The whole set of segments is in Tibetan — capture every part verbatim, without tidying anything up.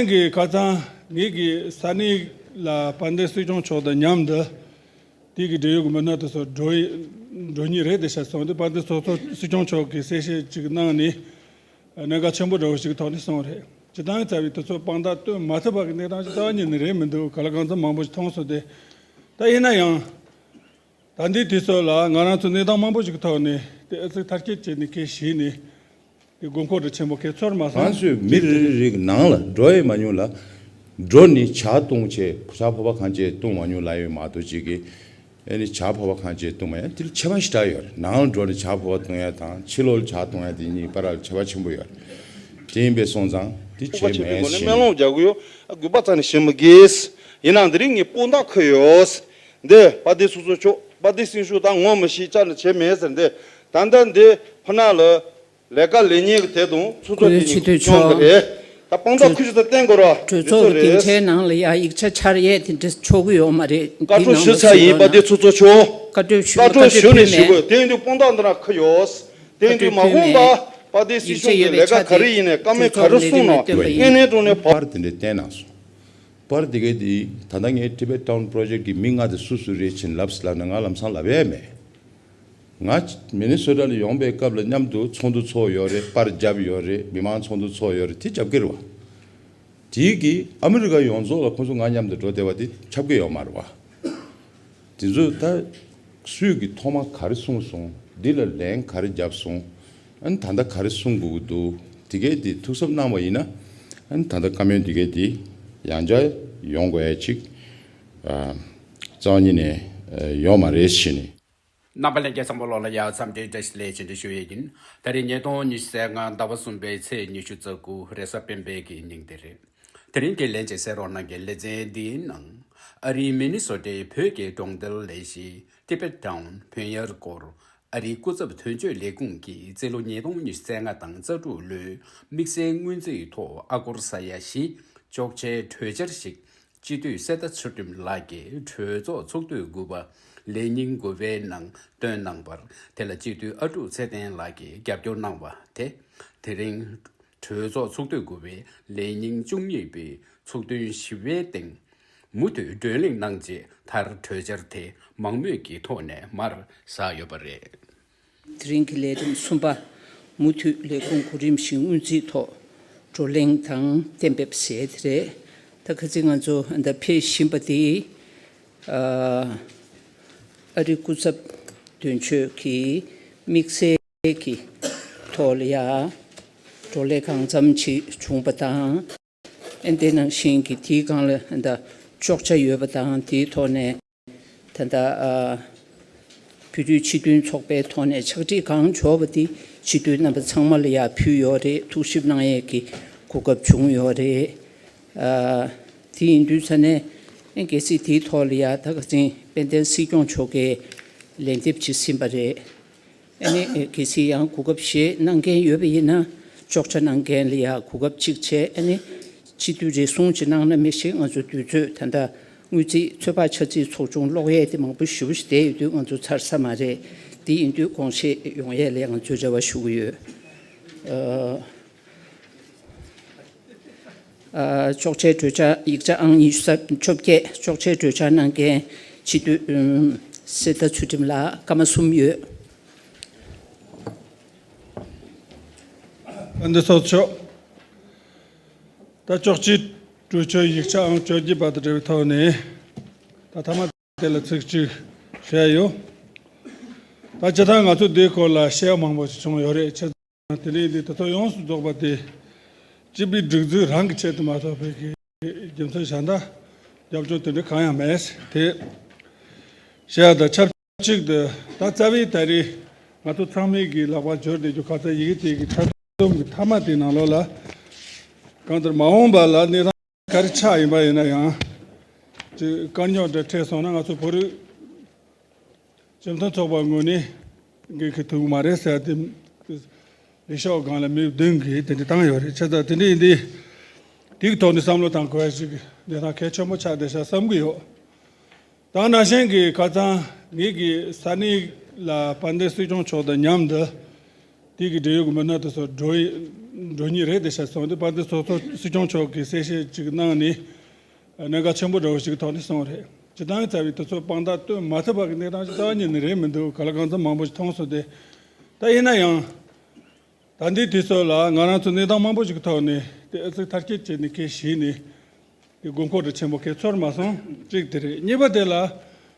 གི་ཁ་སང་ངེད་ཀྱི་ས་གནས་ལ་དཔལ་ལྡན་སྲིད་སྐྱོང་མཆོག་དང་མཉམ་དུ་དེ་གི་འབྲེལ་ཡོད་ཀྱི་མི་སྣ་དེ་ཚོ་འགྲོ་ཡི་འགྲོ་ཉེན་རེད་དེ་ཤ་སོང་དུས། དཔལ་ལྡན་སོ་སོ་སྲིད་སྐྱོང་མཆོག་གིས་གསལ་བཤད་ཅིག་གནང་ནས། གནད་འགག་ཆེན་པོ་འདྲ་བོ་ཞིག་ཐོག་ནས་སོང་རེད། སྤྱིར་བཏང་རྩ་བའི་དེ་ཚོ་དཔང་རྟགས་སྟོན་མ་ཐུབ་པ་གི་གནས་སྟངས་ཅིག་རྩ་བ་ཉིད་ནས་རེད་མི་འདུག། ག་ལ་གང་འཚམ་མང་པོ་ཞིག་མཐོང་སོང་སྟེ། ད་ཡིན་ན་ཡང་། ད་འདི་དུས་ཚོད་ལ་ང་རང་ཚོ་གནས་སྟངས་མང་པོ་ཞིག་གི་ཐོག་ནས་དེ་ཨ་ཙི་མཐར་སྐྱེལ་བྱས་ནས་སྐད་བཤད་ནས་དེ་དགོས་མཁོ་འདྲ་ཆེན་པོ་གས་ཚོར་མ་སོང་། ང་ཚོས་མི་རེ་རེ་རེ་གི་ནང་ལ་འགྲོ་ཡི་མ་མྱོང་ལ། འགྲོ་ནས་ཇ་བཏུང་བྱས་ཇ་ཕོར་པ་གང་བྱས་བཏུང་མ་མྱོང་ལབ་ཡོད་མ་གཏོགས་ཅིག་གི། ཨེ་ནི་ཇ་ཕོར་པ་གང་བྱས་བཏུང་མ་ཡང་དེ་ལ་ཁྱད་པར་ཞེ་དྲག་ཡོད་རེད། ནང་ལ་འགྲོ་ནས་ཇ་ཕོར་པ་བཏུང་ཡ་དང་ཕྱི་ལོགས་ལ་ཇ་བཏུང་ཡ་དེ་གཉིས་བར་ལ་ཁྱད་པར་ཆེན་པོ་ཡོད་རེད། དེ་ཡིན་པས་སོང་ཙང་དེ་ཁུག་པ་བྱས་ཆེ་པོའི་མེད་སྒོ་ནས་ཟེར་སྨོན་ནས། ལམ་རྒྱག་གི་ཡོད། ཨ་དགོས་པ་རྩ་ནས་བྱེད་མི་དགོས། ཡིན་ནའང་དེ་རིང་ངས་དཔང་རྟགས་ཁུར་ཡོད། འདི་དཔལ་ལྡན་ཚོགས་གཙོ་མཆོག་དཔལ་ལྡན་སྲིད་སྐྱོང་ད་ངོ་མི་ཤེས་ཅག་ནི་བྱས་མེད་ཟེར། འདི་ད་ལྟ་འདི་ཕུ་ན་ལ་ལས་ཀ་ལས་ཉེན་གྱི་དེ་དང་ཚོགས་གཙོ་དེ་གཉིས་སྐྱོང་གི་རེད། ད་དཔང་རྟགས་ཁུར་ཞིག་ད་བསྟན་དགོས་ར། གྲོས་ཚོགས་ཀྱི་སྡིངས་ཆའི་ནང་ལ་ཡ་ཡིག་ཆ་འཆར་ཡས་དེ་འདྲ་ཆོག་གི་ཡོད་མ་རེད། བཀའ་འཁྲོལ་ཞུ་ཚར་ཡིན། དཔལ་ལྡན་ཚོགས་གཙོ་མཆོག། བཀའ་འཁྲོལ་ཞུ། བཀའ་འཁྲོལ་ཞུ་ནས་ཞུ་དགོས། དེ་ཡིན་དུས་དཔང་རྟགས་འདི་ན་ཁུར་ཡོད། དེ་ཡིན་དུས་མ་འོངས་པ་དཔལ་ལྡན་སྲིད་སྐྱོང་གི་ལས་ཀ་ག་རེ་ཡིན་ནའི་བཀའ་མོལ་ག་རེ་གསུངས་ན་དངོས་གནས་དྲང་གནས་ཕར། པར་དེ་འདྲ་བསྟན་གནང་སོང་། པར་དེ་གའི་དེ་ད་ལྟ་ངས་Tibet Town Project གི་མི་ལྔ་དེ་སུ་སུ་རེད་ཕྱིན་ལབ་ལབ་ན་ང་ལམ་སང་ལབ་ཡས་མེད། ང་མི་ནི་སོ་ཊ་ལ་ཡོང་པའི་སྐབས་ལ་མཉམ་དུ་ཚོགས་འདུ་ཚོགས་ཡོད་རེད། པར་བརྒྱབ་ཡོད་རེད། མི་མང་ཚོགས་འདུ་ཚོགས་ཡོད་རེད། དེ་རྒྱབ་ཀྱི་རེད་བ། དེའི་གི་ཨ་མི་རི་ཀ་ཡོངས་རྫོགས་ལ་ཁོང་ཚོ་ང་མཉམ་དུ་འགྲོ་བསྡད་པ་དེ་ཁྱབ་ཀྱི་ཡོད་མ་རེད་བ། དེ་ཚོ་ད་སུས་ཀྱི་ཐོག་མ་ག་རེ་གསུངས་སོང་། འདི་ལ་ལན་ག་རེ་བརྒྱབ་སོང་། ཨ་ནི་ད་ལྟ་ག་རེ་གསུང་དགོས་ཀྱི་འདུག། དེ་གས་དེ་ཐུགས་གཟབ་གནང་བ་ཡིན་ན། ཨ་ནི་ད་ལྟ་བཀའ་མོལ་དེ་གས་དེ་ཡང་བསྐྱར་ཡོང་དགོས་ཡ་ཅིག་ཨ་རྩ་བ་ཉིད་ནས་ཨ་ཡོད་མ་རེད་ཟེར་ནས། རྣམ་པ་ལྷན་རྒྱས་ཚང་མ་ལོགས་ལ་ཡ་འཚམས་འདྲི་བཀྲ་ཤིས་བདེ་ལེགས་ཅེས་འདྲི་ཞུ་ཡས་ཡིན། ད་རེས་ཉིས་སྟོང་ཉི་ཤུ་རྩ་ལྔ་ཟླ་བ་གསུམ་པའི་ཚེས་ཉི་ཤུ་རྩ་དགུ་རེས་གཟའ་སྤེན་པའི་གི་ཉིན་དེ་རེད། དེ་རིང་གི་ལན་གཅིག་གསན་རོགས་གནང་གི་ལེ་ཚན་འདིའི་ནང་། ཨ་རིའི་མི་ནི་སོ་ཊའི་བོད་ཀྱི་གྲོང་རྡལ་ལས་གཞི་Tibet Town བོད་ཡར་སྐོར། ཨ་རིའི་སྐུ་ཚབ་དོན་གཅོད་ལས་ཁུངས་ཀྱིས་རྩིས་ལོ་ཉིས་སྟོང་ཉི་ཤུ་རྩ་ལྔ་དང་རྩ་དྲུག་ལོའི་དམིགས་བསལ་སྔོན་རྩིས་ཐོག་ཨ་སྒོར་ས་ཡ་བཞི་གཅོག་ཆའི་གྲོས་འཆར་ཞིག་སྤྱི་འཐུས་གསེར་རྟ་ཚུལ་ཁྲིམས་ལགས་ཀྱིས་གྲོས་ཚོགས་ཚོགས་དུས་དགུ་པ་ལས་ཉིན་དགུ་པའི་ནང་བཏོན་གནང་བར། དེ་ལ་སྤྱི་འཐུས་ཨ་ཀྲུག་ཚེ་བརྟན་ལགས་ཀྱིས་རྒྱབ་སྐྱོར་གནང་བ་དེ། དེ་རིང་གྲོས་ཚོགས་ཚོགས་དུས་དགུ་པའི་ལས་ཉིན་བཅུ་གཉིས་པའི་ཚོགས་ཐུན་བཞི་པའི་སྟེང་མུ་མཐུད་བགྲོ་གླེང་གནང་རྗེས། མཐར་གྲོས་འཆར་དེ་མང་མོས་ཀྱི་ཐོག་ནས་མར་ཟགས་ཡོད་པ་རེད། དེ་རིང་གི་ལས་རིམ་གསུམ་པ། མུ་མཐུད་ལས་ཁུངས་གོ་རིམ་བཞིན་སྔོན་རྩིས་ཐོག་བགྲོ་གླེང་དང་གཏན་འབེབས་བྱས་དེ་རེད། ད་ཁ་སང་ང་ཚོ་ད་ཕེབས་བཞིན་པ་དེ། ཨ་ཨ་རི་སྐུ་ཚབ་དོན་གཅོད་ཀྱིས་དམིགས་བསལ་གྱི་ཐོག་ལ་ཡ་བགྲོ་གླེང་གང་འཚམ་ཅིག་བྱུང་བ་དང་། ཨ་དེ་ནང་བཞིན་གྱི་དེའི་སྒང་ལ་ད་གཅོག་ཆ་ཡོད་པ་དང་། དེའི་ཐོག་ནས་ད་ལྟ་ཨ་བོད་རིགས་སྤྱི་མཐུན་ཚོགས་པའི་ཐོག་ནས་ཕྱག་བྲིས་གང་འབྱོར་བ་དེ་སྤྱི་འཐུས་རྣམ་པ་ཚང་མ་ལ་ཡ་ཕུལ་ཡོད་རེད། ཐུགས་ཞིབ་གནང་ཡས་ཀྱི་གོ་སྐབས་བྱུང་ཡོད་རེད། ཨ་དེ་ཡིན་དུས་ཙ་ནས་གལ་སྲིད་དེའི་ཐོག་ལ་ཡ་ད་ག་ཚིང་དཔལ་ལྡན་སྲིད་སྐྱོང་མཆོག་གིས་ལན་འདེབས་བྱེད་ཟིན་པ་རེད། ཨ་ནི་གལ་སྲིད་ཡང་གོ་སྐབས་ཤིག་གནང་མཁན་ཡོད་པ་ཡིན་ན། གཅོག་ཆ་གནང་མཁན་ལ་ཡང་གོ་སྐབས་གཅིག་བྱས། ཨ་ནི་སྤྱི་འཐུས་རེ་ཟུང་ཅིག་གནང་ན་མི་ཤེས། ང་ཚོ་དུས་ཚོད་ད་ལྟ་དངུལ་རྩིས་ཚོད་དཔག་ཆ་རྩིས་ཚོགས་ཆུང་ཀློག་ཡས་དེ་མང་པོ་ཞེ་པོ་ཞིག་བསྡད་ཡོད་དུས་ང་ཚོ་ཚར་ས་མ་རེད། དེ་ཡིན་དུས་དགོངས་བཞེས་ཡོང་ཡས་ལ་ང་ཚོས་རེ་བ་ཞུ་གི་ཡོད། ཨ། ཨ། གཅོག་ཆའི་གྲོས་འཆར་ཡིག་ཆ་ཨང་ཉི་ཤུ་རྩ་བཅོ་བརྒྱད། གཅོག་ཆའི་གྲོས་འཆར་གནང་མཁན་སྤྱི་འཐུས་ཨུམ་གསེར་རྟ་ཚུལ་ཁྲིམས་ལགས། སྐར་མ་གསུམ་ཡོད། ཨ་འདི་ཚོགས་ཆོག། ད་གཅོག་ཆའི་གྲོས་ཆོད་ཡིག་ཆ་ཨང་བཅོ་བརྒྱད་པ་དང་འབྲེལ་བའི་ཐོག་ནས་ད་ཐ་མ་དེ་ལ་ཚིག་གཅིག་བཤད་ཡོད། ད་སྤྱིར་བཏང་ང་ཚོ་འདིའི་སྐོར་ལ་བཤད་ཡ་མང་པོ་ཞིག་བྱུང་ཡོད་རེད། བྱས་ཙང་དེ་རིང་འདི་དེ་ཚོ་ཡོངས་སུ་རྫོགས་པ་དེ་སྤྱི་པའི་སྒྲིག་འཛུགས་རང་གི་ཆེད་དུ་མ་གཏོགས་པའི་གི་རྒྱུ་མཚན་གཞན་དག་རྒྱབ་སྐྱོར་དེ་འདྲ་གང་ཡང་མེད། དེ་བཤད་ཡ་དང་ཆབས་ཅིག་ཏུ་ད་རྩ་བའི་ད་རེས་ང་ཚོ་ཚང་མས་ཀྱི་ལག་པར་འབྱོར་བསྡད་རྒྱུ་ཁ་ཚ་ཡི་གེ་དེ་གི་མཐའ་སྡོམ་གྱི་མཐའ་མ་དེའི་ནང་ལོགས་ལ། གང་ལྟར་མ་འོངས་པ་ལ་གནས་སྟངས་ག་རེ་ཆགས་ཡིན་པ་ཡིན་ན་ཡང་། ཅིག་དཀའ་རྙོག་འདྲ་འཕྲད་སོང་ན་ང་ཚོ་བོད་རིགས་སྤྱི་མཐུན་ཚོགས་པ་ངོས་ནས་འགན་འཁྱེར་ཐུབ་ཀྱི་མ་རེད་ཟེར་ཏེ། ལས་ཤོག་སྒང་ལ་མི་བདུན་གྱིས་དེ་འདྲ་བཏང་ཡོད་རེད། བྱས་ཙང་དེ་འདྲ་ཡིན་དུས་དེའི་ཐོག་ནས་བསམ་བློ་བཏང་དགོས་ཡ་ཞིག་གནས་སྟངས་གལ་ཆེན་པོ་ཆགས་བསྡད་ཤག་བསམ་གྱི་ཡོད། ད་ནང་བཞིན་གྱི་ཁ་སང་ངེད་ཀྱི་ས་གནས་ལ་དཔལ་ལྡན་སྲིད་སྐྱོང་མཆོག་དང་མཉམ་དུ་ ཡིག་གི་འབྲེལ་ཡོད་ཀྱི་མི་སྣ་དེ་ཚོ་འགྲོ་ཡི་འགྲོ་ཉེན་རེད་དེ་ཤ་སོང་དེ་དཔལ་ལྡན་ཚོགས་གཙོ་སྲིད་སྐྱོང་མཆོག་གིས་གསལ་བཤད་ཅིག་གནང་ནས་གནད་འགག་ཆེན་པོ་འདྲ་བོ་ཞིག་ཐོག་ནས་སོང་རེད། སྤྱིར་བཏང་རྩ་བའི་དེ་ཚོ་དཔང་རྟགས་སྟོན་མ་ཐུབ་པ་གི་གནས་སྟངས་ཞིག་རྩ་བ་ཉིད་ནས་རེད་མི་འདུག་ག་ལ་གང་འཚམ་མང་པོ་ཞིག་མཐོང་སོང་སྟེ། ད་ཡིན་ན་ཡང་། ད་འདི་དུས་ཚོད་ལ་ང་རང་ཚོ་གནས་སྟངས་མང་པོ་ཞིག་ཐོག་ནས་དེ་ཨ་ཙི་མཐར་སྐྱེལ་བྱས་ནས་སྐད་བཤད་ནས། དེ་དགོས་མཁོ་དྲི་ཆེན་པོ་གས་ཚོར་མ་སོང་། གཅིག་དེ་རེད། གཉིས་པ་དེ་ལ།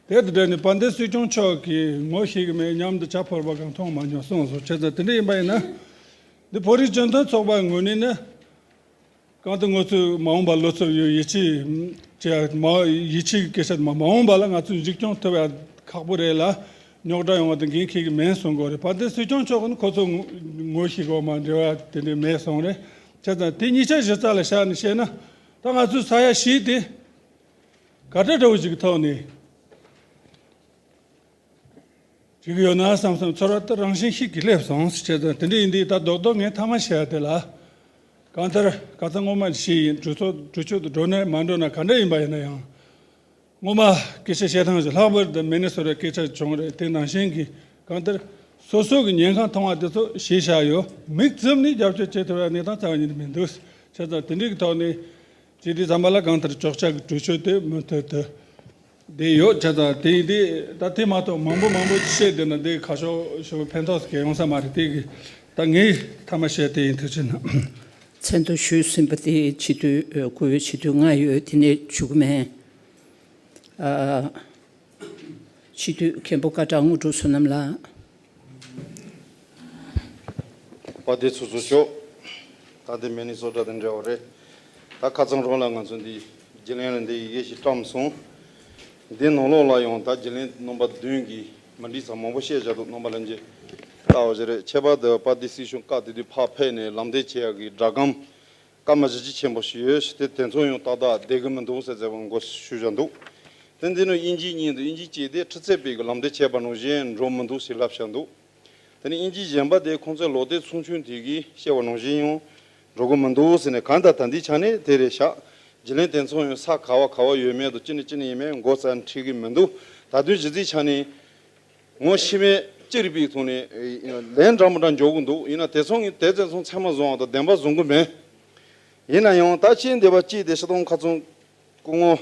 དེ་དེ་འདྲ་ནི་དཔལ་ལྡན་སྲིད་སྐྱོང་མཆོག་གིས་ངོ་ཤེས་ཀྱི་མེད་མཉམ་དུ་ཇ་ཕོར་པ་གང་མཐོང་མ་མྱོང་གསུངས་སོང་། བྱས་ཙང་དེ་འདྲ་ཡིན་པ་ཡིན་ན། འདི་བོད་རིགས་སྤྱི་མཐུན་ཚོགས་པའི་ངོས་ནས་ནི། གང་ལྟར་ང་ཚོས་མ་འོངས་པ་བློ་འཚབ་ཡོད་ཡིད་ཆེས་བྱས་མ་ཡིད་ཆེས་ཀྱི་སྐད་ཆ་མ་མ་འོངས་པ་ལ་ང་ཚོས་འཇིགས་སྐྱོང་ཐུབ་ཡ་ཁག་པོ་རེད་ལ། རྙོག་དྲ་ཡོང་བ་དེ་འགན་འཁྱེར་གྱི་མེད་གསུང་གི་ཡོད་རེད། དཔལ་ལྡན་སྲིད་སྐྱོང་མཆོག་གིས་ནི་ཁོ་ཚོ་ངོ་ཤེས་དགོས་མ་འབྲེལ་བ་དེ་འདྲ་མེད་གསུངས་རེད། བྱས་ཙང་དེ་གཉིས་ཆ་གཞི་རྩ་ལ་བཞག་ནས་བཤད་ན། ད་ང་ཚོའི་ས་ཡ་བཞི་དེ་ག་འདྲ་འདྲ་བོ་ཞིག་གི་ཐོག་ནས་བྱེད་ཀྱི་ཡོད་ན་བསམ་བསམ་ཚོར་བ་དེ་རང་བཞིན་ཞིག་གིས་སླེབས་སོང་ཟེར། བྱས་ཙང་དེ་འདྲ་ཡིན་དུས་ད་རྡོག་རྡོག་ངས་མཐའ་མ་བཤད་ཡ་དེ་ལ། གང་ལྟར་ག་ཚོད་སྔོན་མ་བཤད་ཡིན། གྲོས་ཚོགས་གྲོས་ཆོད་དུ་འགྲོ་ནས་མ་འགྲོ་ན་ག་འདྲ་ཡིན་པ་ཡིན་ན་ཡང་། སྔོན་མ་སྐད་ཆ་བཤད་སྟངས་ཞིག་ལྷག་པར་དུ་མི་ནི་སོ་ཊའི་སྐད་ཆ་བྱུང་རེད། དེ་ནང་བཞིན་གྱི་གང་ལྟར་སོ་སོ་གི་ཉེན་ཁ་མཐོང་བ་དེ་ཚོ་ཞིབ་བཤེར་ཡོད་མིག་བཙུམ་ནས་རྒྱབ་སྐྱོར་བྱེད་ཐུབ་པའི་གནས་སྟངས་རྩ་བ་ཉིད་ནས་མི་འདུག་བྱས་ཙང་དེ་འདྲའི་གི་ཐོག་ནས་བྱས་དུས་ཙམ་པ་ལ་གང་ལྟར་གཅོག་ཆ་གི་གྲོས་ཆོད་དེ་མུ་མཐུད་དུ་བསྡད་ཡོད། བྱས་ཙང་དེ་ཡིན་དུས་ད་དེ་མ་གཏོགས་མང་པོ་མང་པོ་བཤད་བསྡད་ན་དེ་ཁ་ཕྱོགས་ཞུ་ཕན་ཐོགས་སུ་གལ་ཡོང་ས་མ་རེད། དེ་གི་ད་ངས་མཐའ་མ་བཤད་དེ་ཡིན། ཐུགས་རྗེ་གནང་། མཚན་ཐོ་ཞུས་ཟིན་པ་དེ་སྤྱི་འཐུས་ཨ་བཀུར་འོས་སྤྱི་འཐུས་ལྔ་ཡོད། དེ་ནས་བཅུ་དགུ་མེད། ཨ། སྤྱི་འཐུས་མཁན་པོ་སྐད་གྲགས་དངོས་གྲུབ་བསོད་ནམས་ལགས། དཔལ་ལྡན་ཚོགས་གཙོ་མཆོག་ད་ལྟའི་མི་ནི་སོ་ཊ་དང་འབྲེལ་བ་རེད། ད་ཁ་སང་རང་ལ་ང་ཚོ་འདི་བརྗེ་ལེན་ལ་འདི་ཡི་གེ་ཞིག་བཀྲམ་སོང་། འདི་ནང་ལོགས་ལ་ཡང་ད་བརྗེ་ལེན་རྣམ་པ་བདུན་གྱི་མ་འགྲིག་ས་མང་པོ་བཤད་བཞག་འདུག་རྣམ་པ་ལྷན་རྒྱས་ལྟ་བ་ཞིག་རེད། ཁྱད་པར་དུ་དཔལ་ལྡན་སྲིད་སྐྱོང་སྐབས་དེ་དུས་ཕར་ཕེབས་ནས་ལམ་སྟོན་བྱེད་ཡག་གི་སྒྲ་སྒམ་སྐར་མ་གཞི་རྒྱ་ཆེན་པོ་ཞིག་ཡོད། དེ་དེ་ཚོ་ཡང་ཏག་ཏག་བསྡད་གི་མི་འདུག་ཟེར་ཟེར་བ་མགོ་ཞུས་བཞག་འདུག་དེ་འདི་ནི་དབྱིན་ཇིའི་མཉམ་དུ་དབྱིན་ཇི་སྐད་དེ་ཁྲི་ཚེ་དཔལ་གྱིས་ལམ་སྟོན་བྱས་པ་ནང་བཞིན་འགྲོ་མི་འདུག་ཟེར་ལབ་བཞག་འདུག་དེ་ནི་དབྱིན་ཇི་གཞན་པ་དེ་ཁོང་ཚོའི་ལོ་ཐོ་ཚོགས་ཆུང་དེ་གིས་བཤད་པ་ནང་བཞིན་ཡང་འགྲོ་གི་མི་འདུག་ཟེར་ནས། གང་ལྟར་ད་འདི་ཆ་ནས་དེ་རེད་ཤག་བརྗེ་ལེན་དེ་ཚོ་ཡང་ས་ག་བ་ག་བ་ཡོད་མེད་དང་ཅི་ནས་ཅི་ནས་ཡིན་མིན་མགོ་རྩ་ནས་འཁྲིད་གི་མི་འདུག་ད་དུང་གཞི་རྩའི་ཆ་ནས་ངོ་ཤེས་མེད་ཅི་རིགས་པའི་ཐོག་ནས་ལན་འདྲ་མི་འདྲ་འཇོག་གི་འདུག་ཡིན་ན་དེ་ཚོ་ངས་དེ་ཚོ་ཚང་མ་བཟུང་བ་དང་བདེན་པ་བཟུང་གི་མེད། ཡིན་ན་ཡང་ད་ཅི་འདི་བ་ཅི་དེ་ཤི་སྟོང་ཁ་ཚོན་སྐུ་ངོ་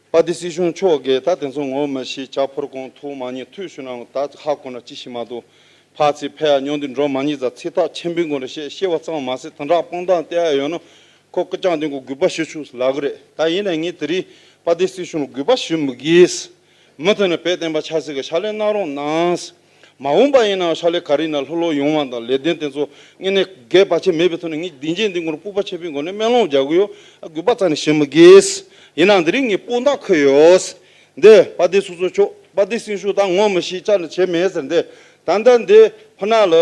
དཔལ་ལྡན་སྲིད་སྐྱོང་མཆོག་གིས་ད་དེ་ཚོ་ངོ་མི་ཤེས། ཇ་ཕོར་གང་ཐུག་མ་ཉན། ཐུག་ཞུ་ན་ད་ཧ་གོ་ན་ཅི་ཞིག་མ་གཏོགས་ཕར་ཚུར་ཕེབས་ཡ་མཉམ་དུ་འགྲོ་མ་ཉན་ཙང་ཚིག་ཐག་ཆེན་པོའི་སྒོ་ནས་བཤད། བཤད་པ་ཙམ་མ་ཟད་དེ་འདྲ་དཔང་རྟགས་བསྟན་ཡ་ཡོད་ན་ཁོ་སྐུ་ཅག་འདི་གོ་གུས་པ་ཞུ་ཆོག་ལབ་གི་རེད། ད་ཡིན་ན་ངས་དེ་རིང་དཔལ་ལྡན་སྲིད་སྐྱོང་ལ་གུས་པ་ཞུ་མི་དགོས། མུ་མཐུད་ནས་བོད་བསྟན་པ་ཆབ་སྲིད་ཀྱི་ཕྱག་ལས་གནང་རོགས་གནང་། མ་འོངས་པ་ཡིན་ན་ཕྱག་ལས་ག་རེ་ཡིན་ན་ལྷོད་ལྷོད་ཡོང་བ་དང་ལས་དོན་དེ་ཚོ་དངོས་གནས་གལ་བ་ཆེ་མེད་པའི་ཐོག་ནས་ངས་སྡིངས་ཆའི་སྟེང་ཁོ་རང་སྤོབས་པ་ཆེན་པོའི་སྒོ་ནས་སྨོན་ལམ་རྒྱག་གི་ཡོད། ཨ་དགོས་པ་རྩ་ནས་ཞུ་མི་དགོས། ཡིན་ནའང་དེ་རིང་ངས་དཔང་རྟགས་ཁུར་ཡོད། འདི་དཔལ་ལྡན་ཚོགས་གཙོ་མཆོག་དཔལ་ལྡན་སྲིད་སྐྱོང་ད་ངོ་མི་ཤེས་ཅག་ནི་བྱས་མེད་ཟེར། འདི་ད་ལྟ་འདི་ཕུ་ན་ལ་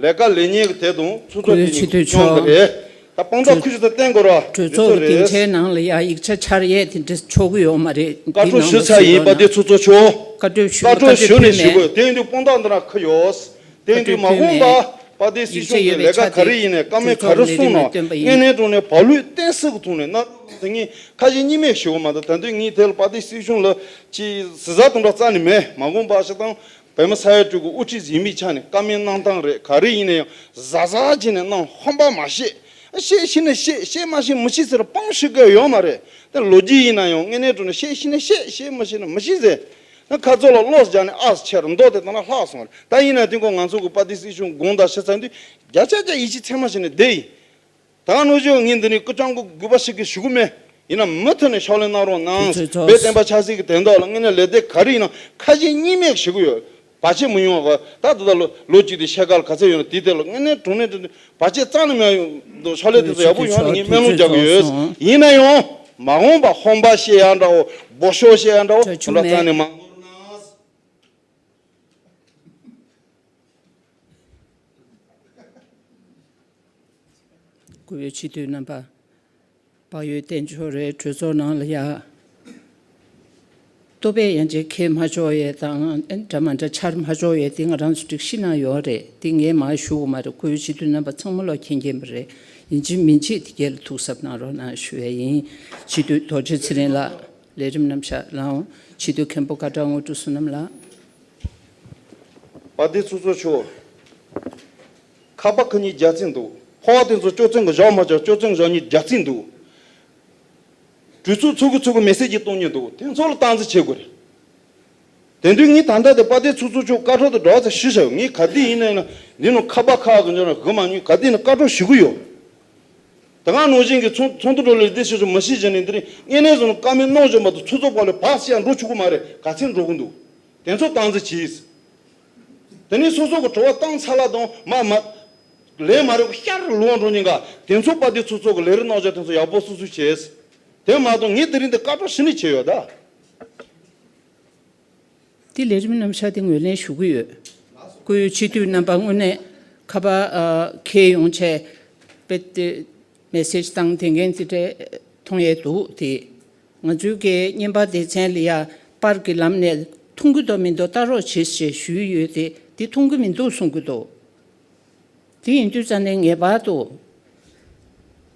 ལས་ཀ་ལས་ཉེན་གྱི་དེ་དང་ཚོགས་གཙོ་དེ་གཉིས་སྐྱོང་གི་རེད། ད་དཔང་རྟགས་ཁུར་ཞིག་ད་བསྟན་དགོས་ར། གྲོས་ཚོགས་ཀྱི་སྡིངས་ཆའི་ནང་ལ་ཡ་ཡིག་ཆ་འཆར་ཡས་དེ་འདྲ་ཆོག་གི་ཡོད་མ་རེད། བཀའ་འཁྲོལ་ཞུ་ཚར་ཡིན། དཔལ་ལྡན་ཚོགས་གཙོ་མཆོག་བཀའ་འཁྲོལ་ཞུ། བཀའ་འཁྲོལ་ཞུ་ནས་ཞུ་དགོས། དེ་ཡིན་དུས་དཔང་རྟགས་འདི་ན་ཁུར་ཡོད། དེ་ཡིན་དུས་མ་འོངས་པ་དཔལ་ལྡན་སྲིད་སྐྱོང་གི་ལས་ཀ་ག་རེ་ཡིན་ནས་བཀའ་མོལ་ག་རེ་གསུངས་ན་དངོས་གནས་དྲང་གནས་བག་ལུས་གཏིང་ཟབ་ཀྱི་ཐོག་ནས་གནང་རོགས་གནང་ཟེར། ངས་ཁ་ཞེ་གཉིས་མེད་ཞུ་གི་མ་གཏོགས་ད་དུང་ངས་དེ་ལ་དཔལ་ལྡན་སྲིད་སྐྱོང་ལ་ཅིག་ཟི་ཟ་དང་འདྲ་རྩ་ནས་མེད། མ་འོངས་པ་ཞིག་དང་། བོད་མི་ས་ཡ་དྲུག་གི་དབུ་ཁྲིད་ཡིན་པའི་ཆ་ནས་བཀའ་མོལ་གནང་སྟངས་རེད། ག་རེ་ཡིན་ན་ཡང་གཟབ་གཟབ་བྱས་ནས་གནང་། ཧམ་པ་མ་བཤད། བཤད་ཤེས་ན་བཤད། བཤད་མ་ཤེས་མི་ཤེས་ཟེར་དཔང་ཞུ་དགོས་ཡོད་མ་རེད། དེ་ལོ་རྒྱུས་ཡིན་ན་ཡང་དངོས་གནས་དྲང་གནས་བཤད་ཤེས་ན་བཤད། བཤད་མ་ཤེས་ན་མི་ཤེས་ཟེར། ན་ཁ་ཚོ་ལ་བློ་སྦྱར་ནས་ཨ་ཆེར་མདོ་དེ་དང་ལ་ལྷག་སོང་རེད། ད་ཡིན་ན་དེ་ཀོ་ང་ཚོ་གི་དཔལ་ལྡན་སྲིད་སྐྱོང་དགོངས་དག་ཞུ་ཚར་དུས་བརྒྱ་ཆ་བརྒྱ་ཡིད་ཆེས་ཚད་མ་བྱས་ནས་བསྡད་ཡིན། ད་ག་ནང་བཞིན་ངས་འདི་ནས་སྐུ་ཅག་གི་གུས་པ་ཞིག་གིས་ཞུ་གི་མེད། ཡིན་ན་མུ་མཐུད་ནས་ཕྱག་ལས་གནང་རོགས་གནང་། དུས་ཚོད་བོད་བསྟན་པ་ཆབ་སྲིད་ཀྱི་དོན་དག་ལ་དངོས་གནས་ལས་དོན་ག་རེ་ཡིན་ན་ཁ་ཞེ་གཉིས་མེད་ཞུ་གི་ཡོད། བར་ཆད་མི་ཡོང་བ། ད་ད་ལྟ་ལོ་ལོ་གཅིག་དེ་ཕྱེད་ཀ་ལ་ག་ཚོད་ཡོད་ན་དེའི་ཐད་ལ་དངོས་གནས་དྲང་གནས་དྲང་གནས་བར་ཆད་རྩ་ནས་མེད་ཡོང་དུ་ཕྱག་ལས་དེ་ཚོ་ཡག་པོ་ཡོང་ནས་ངས་སྨོན་ལམ་རྒྱག་གི་ཡོད། ཡིན་ན་ཡང་མ་འོངས་པ་ཧམ་པ་བཤད་ཡ་འདྲ་བོ། འབོ་ཤོག་བཤད་ཡ་འདྲ་བོ་དེ་འདྲ་རྩ་ནས་མ། སྐུ་ཡོད་སྤྱི་འཐུས་རྣམ་པ། བག་ཡོད་བསྟན་ཆོག་རེད། གྲོས་ཚོགས་ནང་ལ་ཡ། ལྟོ་ཕད་ཡང་ཅིག་ཁྱེར་མ་ཆོག་ཡས་དང་འདྲ་མ་འདྲ་འཆར་མ་ཆོག་ཡས་དེ་ང་རང་ཚོ་སྒྲིག་གཞི་ནང་ཡོད་རེད། དེ་ངས་མར་ཞུ་དགོས་མ་རེད། སྐུ་ཡོད་སྤྱི་འཐུས་རྣམ་པ་ཚང་མ་ལོག་མཁྱེན་མཁྱེན་པ་རེད། ཡིན་གཅིག་མིན་གཅིག་དེ་གས་ལ་ཐུགས་གཟབ་གནང་རོགས་གནང་ཞུ་ཡས་ཡིན། སྤྱི་འཐུས་རྡོ་རྗེ་ཚེ་རིང་ལགས་ལས་རིམ་རྣམ་གཞག་གནང་། སྤྱི་འཐུས་མཁན་པོ་སྐད་གྲགས་དངོས་གྲུབ་བསོད་ནམས་ལགས། དཔལ་ལྡན་ཚོགས་གཙོ་མཆོག་ཁ་པར་ཁུར་མཁན་རྒྱ་ཚིག་འདུག་ཕོ་བ་དེ་ཚོ་སྤྱོད་ཚུལ་གྱི་བཞག་མ་བཞག་སྤྱོད་ཚུལ་བཞག་མཁན་རྒྱ་ཚིག་འདུག་གྲོས་ཚོགས་ཚུགས་ཀྱི་ཚུགས་ཀྱི་མེ་སེ་ཇི་གཏོང་མཁན་འདུག་དེ་ཚོ་ལ་སྟངས་འཛིན་བྱེད་དགོས་རེད། དེ་དུས་ངས་ད་ལྟ་དེ་དཔལ་ལྡན་ཚོགས་གཙོ་མཆོག་བཀའ་ཤོག་དེ་འགྲོ་བ་ཚོ་ཞུ་བྱ་ཡོད། ངས་ག་དུས་ཡིན་ནའི་ན་འདི་ནང་ཁ་པར་ཁག་གི་འཇོག་ན་གི་མ་ཉུང་ག་དུས་ན་བཀའ་ཤོག་ཞུ་གི་ཡོད། ད་ག་ནང་བཞིན་གྱི་ཚོགས་ཚོགས་འདུ་འགྲོ་ལས་དེ་ཞུ་ཞུ་མ་ཤེས་བྱས་ནས་འདི་རིང་དངོས་གནས་བཟུང་ན་བཀའ་མོལ་གནང་བཞིན་པ་དང་ཚོགས་གཙོ་པ་ལས་བག་ཅི་ཡང་འགྲོ་ཆོག་གི་མ་རེད། ག་ཚད་འགྲོ་གི་འདུག་དེ་ཚོ་སྟངས་འཛིན་གྱིས། དེ་ནས་སོ་སོ་གི་དྲི་བ་བཏང་ཚར་ལ་དང་མ་མ་ལས་མ་རེད་ཤར་ལུང་འགྲོ་ཉིན་ག་དེ་ཚོ་དཔལ་ལྡན་ཚོགས་གཙོ་གི་ལས་རིམ་གནང་བྱ་དེ་ཚོ་ཡག་པོ་སོ་སོས་བྱས། དེ་མ་གཏོགས་ངས་དེ་རིང་འདི་བཀའ་ཁྲོ་ཞུ་ནས་བྱས་ཡོད་ད། དེ་ལས་རིམ་རྣམ་གཞག་དེ་ངོས་ལེན་ཞུ་གི་ཡོད། སྐུའི་སྤྱི་འཐུས་རྣམ་པ་དངོས་གནས་ཁ་པར་ཨ་འཁྱེར་ཡོང་བྱས་དཔེ་དེ་མེ་སེ་ཇི་བཏང་དེ་འགན་དེ་འདྲས་མཐོང་ཡས་འདུག་དེ་ང་ཚོའི་གི་བརྙན་པར་སྡེ་ཚན་ལ་ཡ་པར་གྱི་ལམ་ནས་མཐོང་གི་འདུག་མི་འདུག་ལྟ་རོགས་བྱེད་ཞེས་ཞུས་ཡོད་དེ་དེ་མཐོང་གི་མི་འདུག་གསུང་གི་འདུག་དེ་ཡིན་དུས་ཙང་ནས་ངེས་པར་དུ་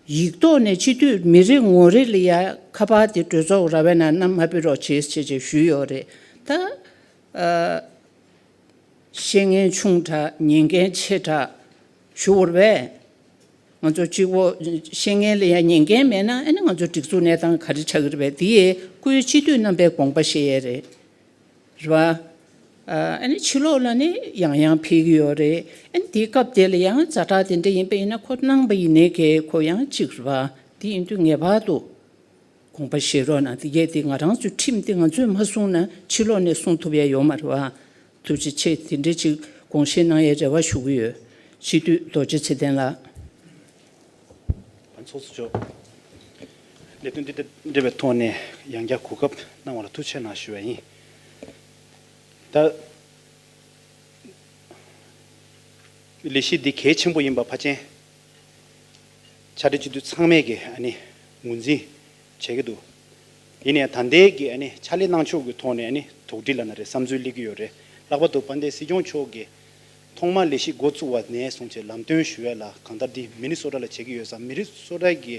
ཡིག་ཐོག་ནས་སྤྱི་འཐུས་མི་རེ་ངོ་རེ་ལ་ཡ་ཁ་པར་དེ་གྲོས་ཚོགས་ར་བའི་ནང་བསྣམས་མ་ཕུལ་རོགས་བྱེད་ཅེས་ཅེས་ཞུས་ཡོད་རེད་ད། ཨ། བཤད་མཁན་ཆུང་དྲགས་ཉན་མཁན་ཆེ་དྲགས་ཞུ་བར་བས། ང་ཚོ་གཅིག་པོ་བཤད་མཁན་ལ་ཡ་ཉན་མཁན་མེད་ན་ཨ་ནི་ང་ཚོ་སྒྲིག་འཛུགས་གནས་སྟངས་ག་རེ་ཆགས་ཀྱི་རེད་པས། དེ་ཡས་སྐུའི་སྤྱི་འཐུས་རྣམ་པས་དགོངས་པ་བཞེས་ཡས་རེད། རེད་བ། ཨ་ནི་ཕྱི་ལོགས་ལ་ནི་ཡང་ཡང་ཕེབས་ཀྱི་ཡོད་རེད། ཨ་ནི་དེའི་སྐབས་དེ་ལ་ཡང་ཛ་དྲག་དེ་འདྲ་ཡིན་པ་ཡིན་ན་ཁོ་གནང་པ་ཡིན་ནའི་གལ་ཁོ་ཡང་གཅིག་རེད་བ། དེ་ཡིན་དུས་ངེས་པར་དུ་དགོངས་པ་བཞེས་རོགས་གནང་། དེ་གས་དེ་ང་རང་ཚོའི་ཁྲིམས་དེ་ང་ཚོས་མ་སྲུང་ན་ཕྱི་ལོགས་ནས་སྲུང་ཐུབ་ཡ་ཡོད་མ་རེད་བ། ཐུགས་རྗེ་ཆེ། དེ་འདྲ་ཅིག་དགོངས་བཞེས་གནང་ཡའི་རེ་བ་ཞུ་གི་ཡོད། སྤྱི་འཐུས་རྡོ་རྗེ་ཚེ་བརྟན་ལགས། ཚོགས་གཙོ་མཆོག་ལས་དོན་འདི་དང་འབྲེལ་བའི་ཐོག་ནས་ཡང་བསྐྱར་གོ་སྐབས་གནང་བ་ལ་ཐུགས་རྗེ་ཆེ་གནང་ཞུ་བ་ཡིན། ད་ལས་གཞི་འདི་གལ་ཆེན་པོ་ཡིན་པ་ཕལ་ཆེར་ཕྱག་སྦྲེལ་སྤྱི་འཐུས་ཚང་མས་ཀྱི་ཨ་ནི་ངོས་འཛིན་བྱེད་ཀྱི་འདུག་ཡིན་ནའི་ད་ལྟའི་གི་ཨ་ནི་ཕྱག་ལས་གནང་ཕྱོགས་ཀྱི་ཐོག་ནས་ཨ་ནི་དོགས་འདྲི་ལབ་ན་རེད། བསམ་ཚུལ་སླེབས་ཀྱི་ཡོད་རེད། ལྷག་པར་དུ་དཔལ་ལྡན་སྲིད་སྐྱོང་མཆོག་གིས་ཐོག་མར་ལས་གཞི་འགོ་བཙུགས་པ་ནས་བཟུང་བྱས་ལམ་སྟོན་ཞུ་ཡས་ལ་གང་ལྟར་འདི་མི་ནི་སོ་ཊ་ལ་བྱེད་ཀྱི་ཡོད་ཙང་མི་ནི་སོ་ཊ་གི་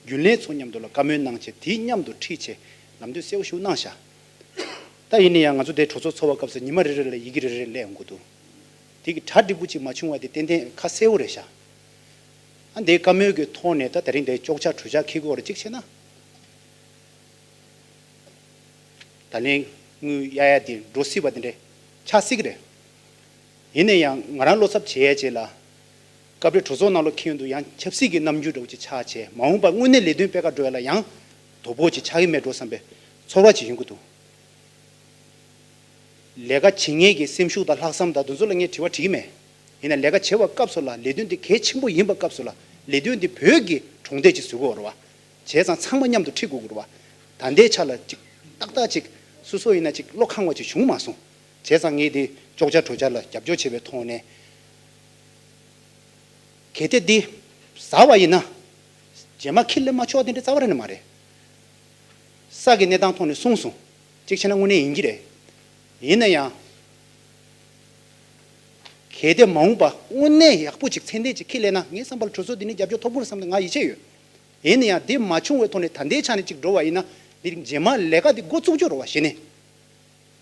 རྒྱུན་ལས་ཚོ་མཉམ་དུ་ལ་བཀའ་མོལ་གནང་བྱས་དེ་མཉམ་དུ་ཁྲིད་བྱས་ལམ་སྟོན་གསལ་པོ་ཞིག་གནང་ཤག་ད་ཡིན་ན་ཡང་ང་ཚོ་དེ་གྲོས་ཚོགས་ཚོགས་པ་སྐབས་སུ་ཉི་མ་རེ་རེ་ལ་ཡི་གེ་རེ་རེ་སླེབས་ཡོང་གི་འདུག་དེ་གི་གྲ་འགྲིག་པོ་ཅིག་མ་བྱུང་བ་དེ་ཏན་ཏན་ཁ་གསལ་པོ་རེད་ཤག་ཨ་འདའི་བཀའ་མོལ་གྱི་ཐོག་ནས་ད་དེ་རིང་འདའི་གཅོག་ཆ་གྲོས་འཆར་འཁྱེར་དགོས་རེད་གཅིག་བྱས་ན། ད་ལན་དངུལ་གཡར་ཡ་དེ་འགྲོ་སྲིད་པ་དེ་འདྲས་ཆགས་སྲིད་ཀྱི་རེད། ཡིན་ན་ཡང་ང་རང་བློ་འཚབ་བྱེད་ཡ་བྱེད་ལ། སྐབས་རེ་གྲོས་ཚོགས་ནང་ལོགས་འཁྱེར་ཡོང་དུས་ཡང་ཆབ་སྲིད་ཀྱི་རྣམ་འགྱུར་འདྲ་བོ་ཅིག་ཆགས་བྱས་མ་འོངས་པར་དངོས་གནས་ལས་དོན་སྤེལ་ག་འགྲོ་ཡ་ལ་ཡང་དོ་ཕོག་ཅིག་ཆགས་ཀྱི་མེད་འགྲོ་བསམ་པའི་ཚོར་བ་ཅིག་ཡོང་གི་འདུག་ལས་ཀ་བྱེད་མཁན་གྱི་སེམས་ཤུགས་དང་ལྷག་བསམ་དང་དེ་ཚོ་ལ་ངས་དྲི་བ་དྲིས་ཀྱི་མེད། ཡིན་ན་ལས་ཀ་བྱེད་པའི་སྐབས་སུ་ལ་ལས་དོན་དེ་གལ་ཆེན་པོ་ཡིན་པའི་སྐབས་སུ་ལ་ལས་དོན་དེ་བོད་ཀྱི་གྲོང་སྡེ་ཅིག་བཟོ་དགོས་རེད་བ། བྱས་ཙང་ཚང་མ་མཉམ་དུ་ཁྲིད་དགོས་ཀྱི་རེད་བ། ད་ལྟའི་ཆ་ལ་ཅིག་ཏག་ཏག་ཅིག་སོ་སོ་ཡིན་ན་ཅིག་བློ་ཁེངས་པ་ཅིག་བྱུང་མ་སོང་། བྱས་ཙང་ངས་དེ་གཅོག་ཆ་གྲོས་འཆར་ལ་རྒྱབ་སྐྱོར་བྱེད་པའི་ཐོག་ནས། གལ་ཏེ་འདི་ཟ་བ་ཡིན་ན། རྗེས་མ་ཁྱི་ལ་མ་ཆོག་དེ་འདྲ་རྩ་བ་རེ་ནས་མ་རེད། ས་གི་གནས་སྟངས་ཐོག་ནས་གསུངས་སོང་། གཅིག་བྱས་ན་དངོས་གནས་ཡིན་གྱི་རེད། ཡིན་ན་ཡང་། གལ་ཏེ་མ་འོངས་པ་དངོས་གནས་ཡག་པོ་ཅིག་ཚད་ལྡན་ཅིག་ཁྱི་ལེན་ན་ངའི་བསམ་པར་གྲོས་ཚོགས་འདི་ནས་རྒྱབ་སྐྱོར་ཐོབ་ཀྱི་རེད་བསམ་སྟེ་ང་ཡིད་ཆེས་ཡོད། ཡིན་ན་ཡང་འདི་མ་བྱུང་བའི་ཐོག་ནས་ད་ལྟའི་ཆ་ནས་ཅིག་འགྲོ་བ་ཡིན་ན་འདི་རྗེས་མ་ལས་ཀ་འདི་འགོ་བཙུགས་རྒྱུ་རེད་བ་གཞི་ནས།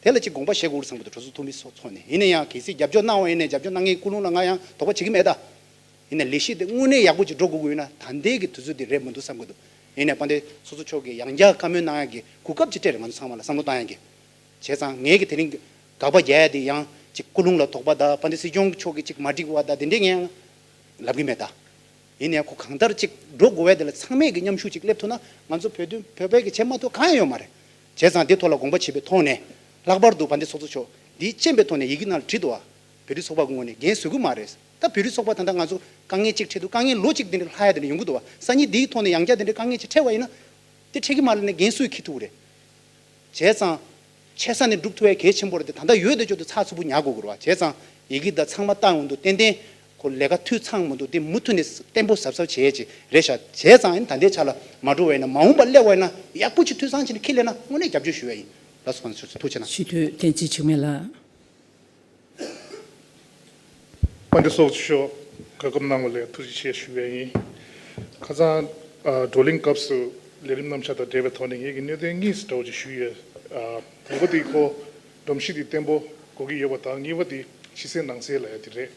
དེ་ལ་ཅིག་དགོངས་པ་བཞེས་དགོས་རེད་བསམ་གྱི་འདུག་གྲོས་ཚོགས་འཐུས་མི་ཚོ་ཚོ་ནས་ཡིན་ན་ཡང་གལ་སྲིད་རྒྱབ་སྐྱོར་གནང་བ་ཡིན་ནའི་རྒྱབ་སྐྱོར་གནང་མཁན་ཀུན་སློང་ལ་ང་ཡང་དོགས་པ་བྱེད་ཀྱི་མེད་ད། ཡིན་ན་ལས་གཞི་དེ་དངོས་གནས་ཡག་པོ་ཅིག་འགྲོ་དགོས་ཀྱི་ཡོད་ན་ད་ལྟའི་གི་དུས་ཚོད་འདི་རེད་མི་འདུག་བསམ་གྱི་འདུག་ཡིན་ནའི་དཔལ་ལྡན་ཚོགས་གཙོ་མཆོག་གིས་ཡང་བསྐྱར་བཀའ་མོལ་གནང་ཡག་གི་གོ་སྐབས་ཅིག་སྤྲད་རེད་ང་ཚོ་ཚང་མ་ལ་བསམ་བློ་བཏང་ཡག་གི། བྱས་ཙང་ངས་གི་དེ་རིང་དགག་པ་རྒྱག་ཡ་དེ་ཡང་ཅིག་ཀུན་སློང་ལ་དོགས་པ་དང་དཔལ་ལྡན་སྲིད་སྐྱོང་མཆོག་གིས་ཅིག་མ་འགྲིག་པ་དང་དེ་འདྲའི་ངས་ཡང་ལབ་གི་མེད་ད། ཡིན་ནའི་ཁོ་གང་ལྟར་ཅིག་འགྲོ་དགོས་པའི་དེ་ལ་ཚང་མས་ཀྱི་མཉམ་ཞུགས་ཅིག་སླེབས་ཐུབ་ན་ང་ཚོ་བོད་དོན་བོད་པའི་གི་བྱེད་མ་ཐུབ་གང་ཡང་ཡོད་མ་རེད། བྱས་ཙང་དེ་ཐོག་ལ་དགོངས་པ་བཞེས་པའི་ཐོག་ནས་ལྷག་པར་དུ་དཔལ་ལྡན་ཚོགས་གཙོ་མཆོག་འདིའི་རྐྱེན་པའི་ཐོག་ནས་ཡི་གེ་ནང་ལ་བྲིས་འདུག་བ། བོད་རིགས་ཚོགས་པ་གི་ངོས་ནས་འགན་བཟོ་གི་མ་རེད། ད་བོད་རིགས་ཚོགས་པ་ད་ལྟ་ང་ཚོ་དཀའ་ངལ་གཅིག་འཕྲད་འདུག་དཀའ་ངལ་ལོ་གཅིག་དེ་འདྲ་ལྷག་ཡ་དེ་འདྲ་ཡོང་གི་འདུག་བ། སང་ཉིན་འདིའི་ཐོག་ནས་ཡང་བསྐྱར་དེ་འདྲ་དཀའ་ངལ་ཅིག་འཕྲད་པ་ཡིན་ན་དེ་འཕྲད་གི་མ་རེད་ནས་འགན་སུས་འཁྱེར་ཐུབ་ཀྱི་རེད། བྱས་ཙང་། ཆེ་ས་ནས་སྒྲུབ་ཐུབ་ཡ་གལ་ཆེན་པོ་རེད་དེ་ད་ལྟ་ཡོད་དེ་ཅོག་ཏུ་ཚགས་ཚུད་པོ་ཉར་དགོས་ཀྱི་རེད་བ། བྱས་ཙང་ཡི་གེ་དང་ཚང་མ་བཏང་ཡོང་དུས་ཏན་ཏན་ཁོ་ལས་ཀ་འཐུས་ཚང་མི་འདུག་དེ་མུ་མཐུད་ནས་བརྟན་པོ་གཟབ་གཟབ་བྱེད་ཡས་ཅིག་རེད་ཤག་བྱས་ཙང་ཨ་ནི་ད་ལྟའི་ཆ་ལ་མ་འགྲོ་བ་ཡིན་ན་མ་འོངས་པ་སླེབས་པ་ཡིན་ན་ཡག་པོ་ཅིག་འཐུས་ཚང་བྱས་ནས་ཁྱེར་སླེབས་ན་དངོས་གནས་རྒྱབ་སྐྱོར་ཞུ་ཡ་ཡིན། ལགས་སོ། ཐུགས་རྗེ་ཆེ་གནང་། སྤྱི་འཐུས་བསྟན་འཛིན་འཇིགས་མེད་ལགས། དཔལ་ལྡན་ཚོགས་གཙོ་མཆོག་གོ་སྐབས་གནང་བ་ལ་ཐུགས་རྗེ་ཆེ་ཞུ་བ་ཡིན། ཁ་སང་ཨ་བགྲོ་གླེང་སྐབས་སུ་ལས་རིམ་རྣམ་གཞག་དང་འབྲེལ་བའི་ཐོག་ནས་ངེད་ཀྱིས་གནད་དོན་གཉིས་འདྲ་བོ་ཅིག་ཞུས་ཡོད། ཨ་དང་པོ་དེ་ཁོ་སྒྲོམ་གཞི་དེ་བརྟན་པོ་དགོས་ཀྱི་ཡོད་པ་དང་གཉིས་པ་དེ་ཕྱི་གསལ་ནང་གསལ་ལབ་ཡ་དེ་རེད།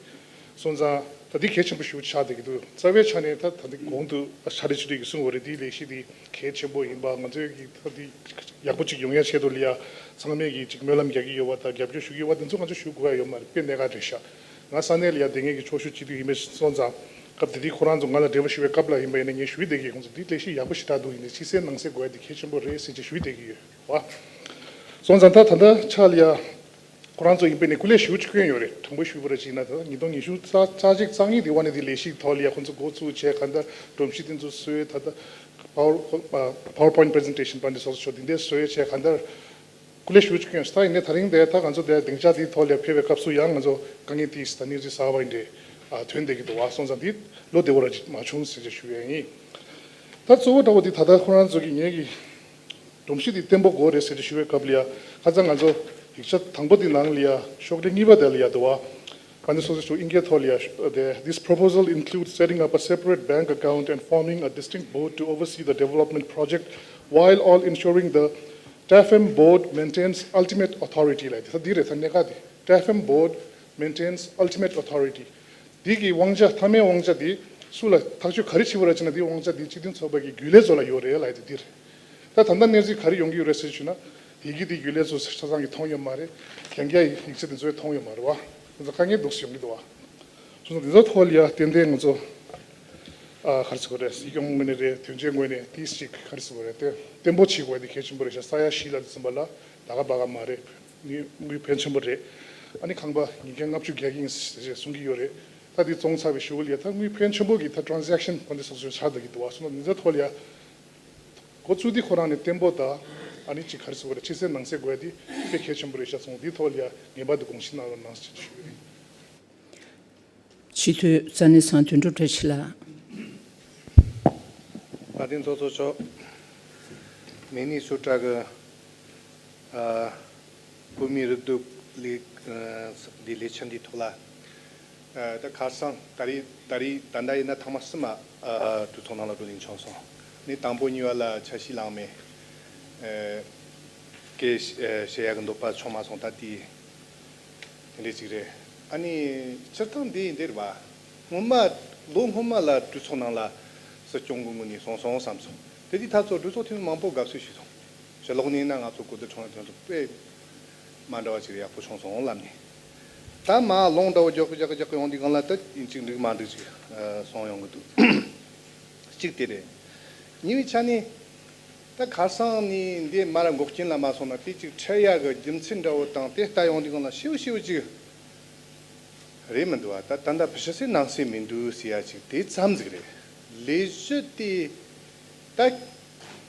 སོང་ཙང་ད་འདི་གལ་ཆེན་པོ་ཞིག་ཆགས་བསྡད་ཀྱི་འདུག་རྩ་བའི་ཆ་ནས་ད་ད་འདི་གོང་དུ་ཕྱག་ལས་ཆེ་བསྟོད་ཀྱིས་གསུངས་པ་རེད། འདིའི་ལས་གཞི་འདི་གལ་ཆེན་པོ་ཡིན་པ། ང་ཚོའི་གི་ད་འདི་ཡག་པོ་ཅིག་ཡོང་ཡ་ཆེད་དུ་ལ་ཡ་ཚང་མས་ཀྱི་ཅིག་སྨོན་ལམ་རྒྱག་གི་ཡོད་པ་དང་རྒྱབ་སྐྱོར་ཞུ་གི་ཡོད་པ་འདི་ཚོ་ང་ཚོ་ཞུ་དགོས་ཡ་ཡོད་མ་རེད། དཔེ་གནད་འགག་རེད་ཤག་ང་ས་གནས་ལ་ཡ་བསྡད་མཁན་གྱི་ཕྱོགས་བཞུགས་སྤྱི་འཐུས་ཡིན་པ་སོང་ཙང་སྐབས་དེ་དུས་ཁོ་རང་ཚོ་ང་ལ་འབྲེལ་བ་ཞུ་བའི་སྐབས་ལ་ཡིན་པ་ཡིན་ན་ངས་ཞུ་བསྡད་ཀྱི། ཁོང་ཚོ་འདི་ལས་གཞི་ཡག་པོ་ཞེ་དྲག་འདུག་ཡིན་ནའི་ཕྱི་གསལ་ནང་གསལ་དགོས་ཡ་འདི་གལ་ཆེན་པོ་རེད་ཟེར་ཅིག་ཞུ་བསྡད་ཀྱི་ཡོད་བ། སོང་ཙང་ད་ད་ལྟ་ཆ་ལ་ཡ། ཁོ་རང་ཚོ་ཡིན་པས་ནི་སྐུ་ལས་ཞུ་བཅུག་མཁན་ཡོད་རེད། དྲང་པོ་ཞུ་བ་ར་ཅིག་ན་ད་ཉིས་སྟོང་ཉི་ཤུ་རྩ་རྩ་གཅིག་རྩ་གཉིས་དེ་བ་ནས་དེ་ལས་གཞི་ཐོག་ལ་ཡ་ཁོ་ཚོ་འགོ་བཙུགས་བྱས་གང་ལྟར་སྒྲོམ་གཞི་དེ་ཚོ་བཟོས། ད་ལྟ་PowerPoint presentation པ་འདི་སོགས་སོགས་དེ་འདྲས་བཟོས་བྱས་གང་ལྟར་སྐུ་ལས་ཞུ་བཅུག་མཁན་ཡོད་ས་ཡིན་ནའི་ད་རིང་དེ་ད་ང་ཚོ་དེ་སྡིངས་ཆ་དེའི་ཐོག་ལ་ཡ་ཕེབས་པའི་སྐབས་སུ་ཡང་ང་ཚོ་དཀའ་ངལ་དེ་ད་གནས་ཚུལ་གསར་པ་ཡིན་འདྲས་ཐོན་བསྡད་ཀྱི་འདུག་བ། སོང་ཙང་དེ་བློ་བདེ་བོ་ར་ཅིག་མ་བྱུང་ཟེར་ཅིག་ཞུ་ཡ་ཡིན། ད་གཙོ་བོ་འདྲ་བོ་དེ་ད་ལྟ་ཁོ་རང་ཚོ་གི་ངེད་ཀྱི་སྒྲོམ་གཞི་དེ་བརྟན་པོ་དགོས་རེད་ཟེར་ཏེ་ཞུ་བའི་སྐབས་ལ་ཡ། ཁ་སང་ང་ཚོ་ཡིག་ཆ་དང་པོ་དེ་ནང་ལ་ཡ་ཤོག་ལྷེ་གཉིས་པ་དེ་ལ་ཡ་འདུག་བ། ཨ་ནི་སོ་སོ་ཚོ་ཨིན་སྐད་ཐོག་ལ་ཡ་ཞུ་དེ། This proposal includes setting up a separate bank account and forming a distinct board to oversee the development project while all ensuring the TAFM board maintains ultimate authority ལབ་དེ། ད་འདི་རེད་ད་གནད་འགག་དེ། TAFM board maintains ultimate authority. འདི་གི་དབང་ཆ་མཐའ་མའི་དབང་ཆ་འདི་སུ་ལ་ཐག་གཅོད་ག་རེ་བྱེད་པ་ར་བྱེད་ན་འདི་དབང་ཆ་འདི་སྤྱི་མཐུན་ཚོགས་པ་གི་རྒྱུན་ལས་ཚོ་ལ་ཡོད་རེད་ལབ་དེ་འདི་རེད། ད་ད་ལྟ་གནས་ཚུལ་ག་རེ་ཡོང་གི་ཡོད་རེད་ཟེར་ཞུ་ན། ཡི་གེ་འདི་རྒྱུན་ལས་ཚོ་ཆ་ཚང་གིས་མཐོང་ཡོད་མ་རེད། གན་རྒྱ་ཡིག་ཆ་འདི་ཚོས་མཐོང་ཡོད་མ་རེད་བ། ཁོང་ཚོ་དཀའ་ངལ་འདུག་སེ་ཡོང་གི་འདུག་བ། སོང་ཙང་འདི་ཚོ་ཐོག་ལ་ཡ་ཏན་ཏན་ང་ཚོ་ཨ་ག་རེ་ཟེར་དགོས་རེད། སྲིད་སྐྱོང་ངོས་ནས་རེད། དོན་གཅོད་ངོས་ནས་ཏིས་ཅིག་ག་རེ་ཟེར་དགོས་རེད། དེ་བརྟན་པོ་བྱེད་དགོས་དེ་གལ་ཆེན་པོ་རེད་ཤག་ས་ཡ་བཞི་ལ་འཛིན་པ་ལ་ད་ག་པ་ག་མ་རེད། དངུལ་དངུལ་ཕོན་ཆེན་པོ་རེད། ཨ་ནི་ཁང་པ་ཉིས་བརྒྱ་ལྔ་བཅུ་བརྒྱབ་ཀྱི་ཡིན་ཞེས་གསུང་གི་ཡོད་རེད། ད་དེ་བཙོང་ཚར་བའི་གཞུག་ལ་ཡ་ད་དངུལ་ཕོན་ཆེན་པོ་གི་ད་transaction གོ་འདི་སོགས་སུ་ཆགས་བསྡད་ཀྱི་འདུག་བ། སོང་ཙང་འདི་ཚོ་ཐོག་ལ་ཡ། འགོ་བཙུགས་དེ་ཁོ་རང་ནས་བརྟན་པོ་དང་། ཨ་ནི་ཅིག་ག་རེ་ཟེར་དགོས་རེད། ཕྱི་གསལ་ནང་གསལ་དགོས་དེ་དཔེ་གལ་ཆེན་པོ་རེད་ཤག་སོང་འདི་ཐོག་ལ་ཡ་ངེས་པར་དུ་དགོངས་ཞིབ་གནང་རོགས་གནང་ཞེས་ཞུ་ཡོད། སྤྱི་འཐུས་རྩ་གནས་ཚང་དོན་གྲུབ་བཀྲ་ཤིས་ལགས། བཀའ་དྲིན་ཚོགས་གཙོ་མཆོག་མི་ནི་སོ་ཊ་གི་ཨ་བོད་མིའི་རུ་སྡོད་ལས་ཨ་འདི་ལས་ཆ་འདིའི་ཐོག་ལ། ཨ་ད་ཁ་སང་ད་རེས་ད་རེས་ད་ལྟ་ཡིན་ན་ཐེངས་མ་གསུམ་མ་ཨ་གྲོས་ཚོགས་ནང་ལ་བགྲོ་གླེང་བྱུང་སོང་། ནི་དང་པོ་གཉིས་པ་ལ་ཆ་ཤས་ལངས་མེད། ཨ་སྐད་ཨ་བཤད་ཡག་གི་འདོད་པ་བྱུང་མ་སོང་། ད་དེ་དེ་འདྲས་ཅིག་རེད། ཨ་ནི་སྤྱིར་བཏང་འདི་ཡིན་འདིར་བ། སྔོན་མ་ལོ་སྔོན་མ་ལ་གྲོས་ཚོགས་ནང་ལ་སྲིད་སྐྱོང་གི་ངོས་ནས་སོང་སོང་བསམ་སོང་། དེ་དུས་ད་ཚོ་གྲོས་ཚོགས་ཐེངས་མང་པོ་དགའ་བསུ་ཞུས་སོང་། ཕྱི་ལོགས་ནས་ན་ང་ཚོ་གོ་བསྡུར་ཁྲོམ་ར་དེ་ཚོ་དཔེ་མ་འདྲ་བ་ཅིག་ཡག་པོ་བྱུང་སོང་ལབ་ནས། ད་མ་ལོང་འདྲ་བོ་རྒྱག་གི་རྒྱག་གི་རྒྱག་གི་ཡོང་དུས་སྒང་ལ་ད་ཡིན་གཅིག་འགྲིག་མ་འགྲིག་ཅིག་སོང་ཡོང་གི་འདུག་གཅིག་དེ་རེད། གཉིས་པའི་ཆ་ནས། ད་ཁ་སང་ནས་འདི་མ་ར་འགོག་རྐྱེན་ལ་མ་སོང་ན་དེ་ཅིག་འཕྲད་ཡག་གི་རྒྱུ་མཚན་འདྲ་བོ་དང་དེ་ལྟ་ཡོང་དུས་སྒང་ལ་ཤིའུ་ཤིའུ་ཅིག་རེད་མི་འདུག་བ། ད་ད་ལྟ་ཕྱི་གསལ་ནང་གསལ་མི་འདུག་ཟེར་ཡ་ཅིག་དེ་ཙམ་ཟིག་རེད། ལས་གཞི་དེ་ད་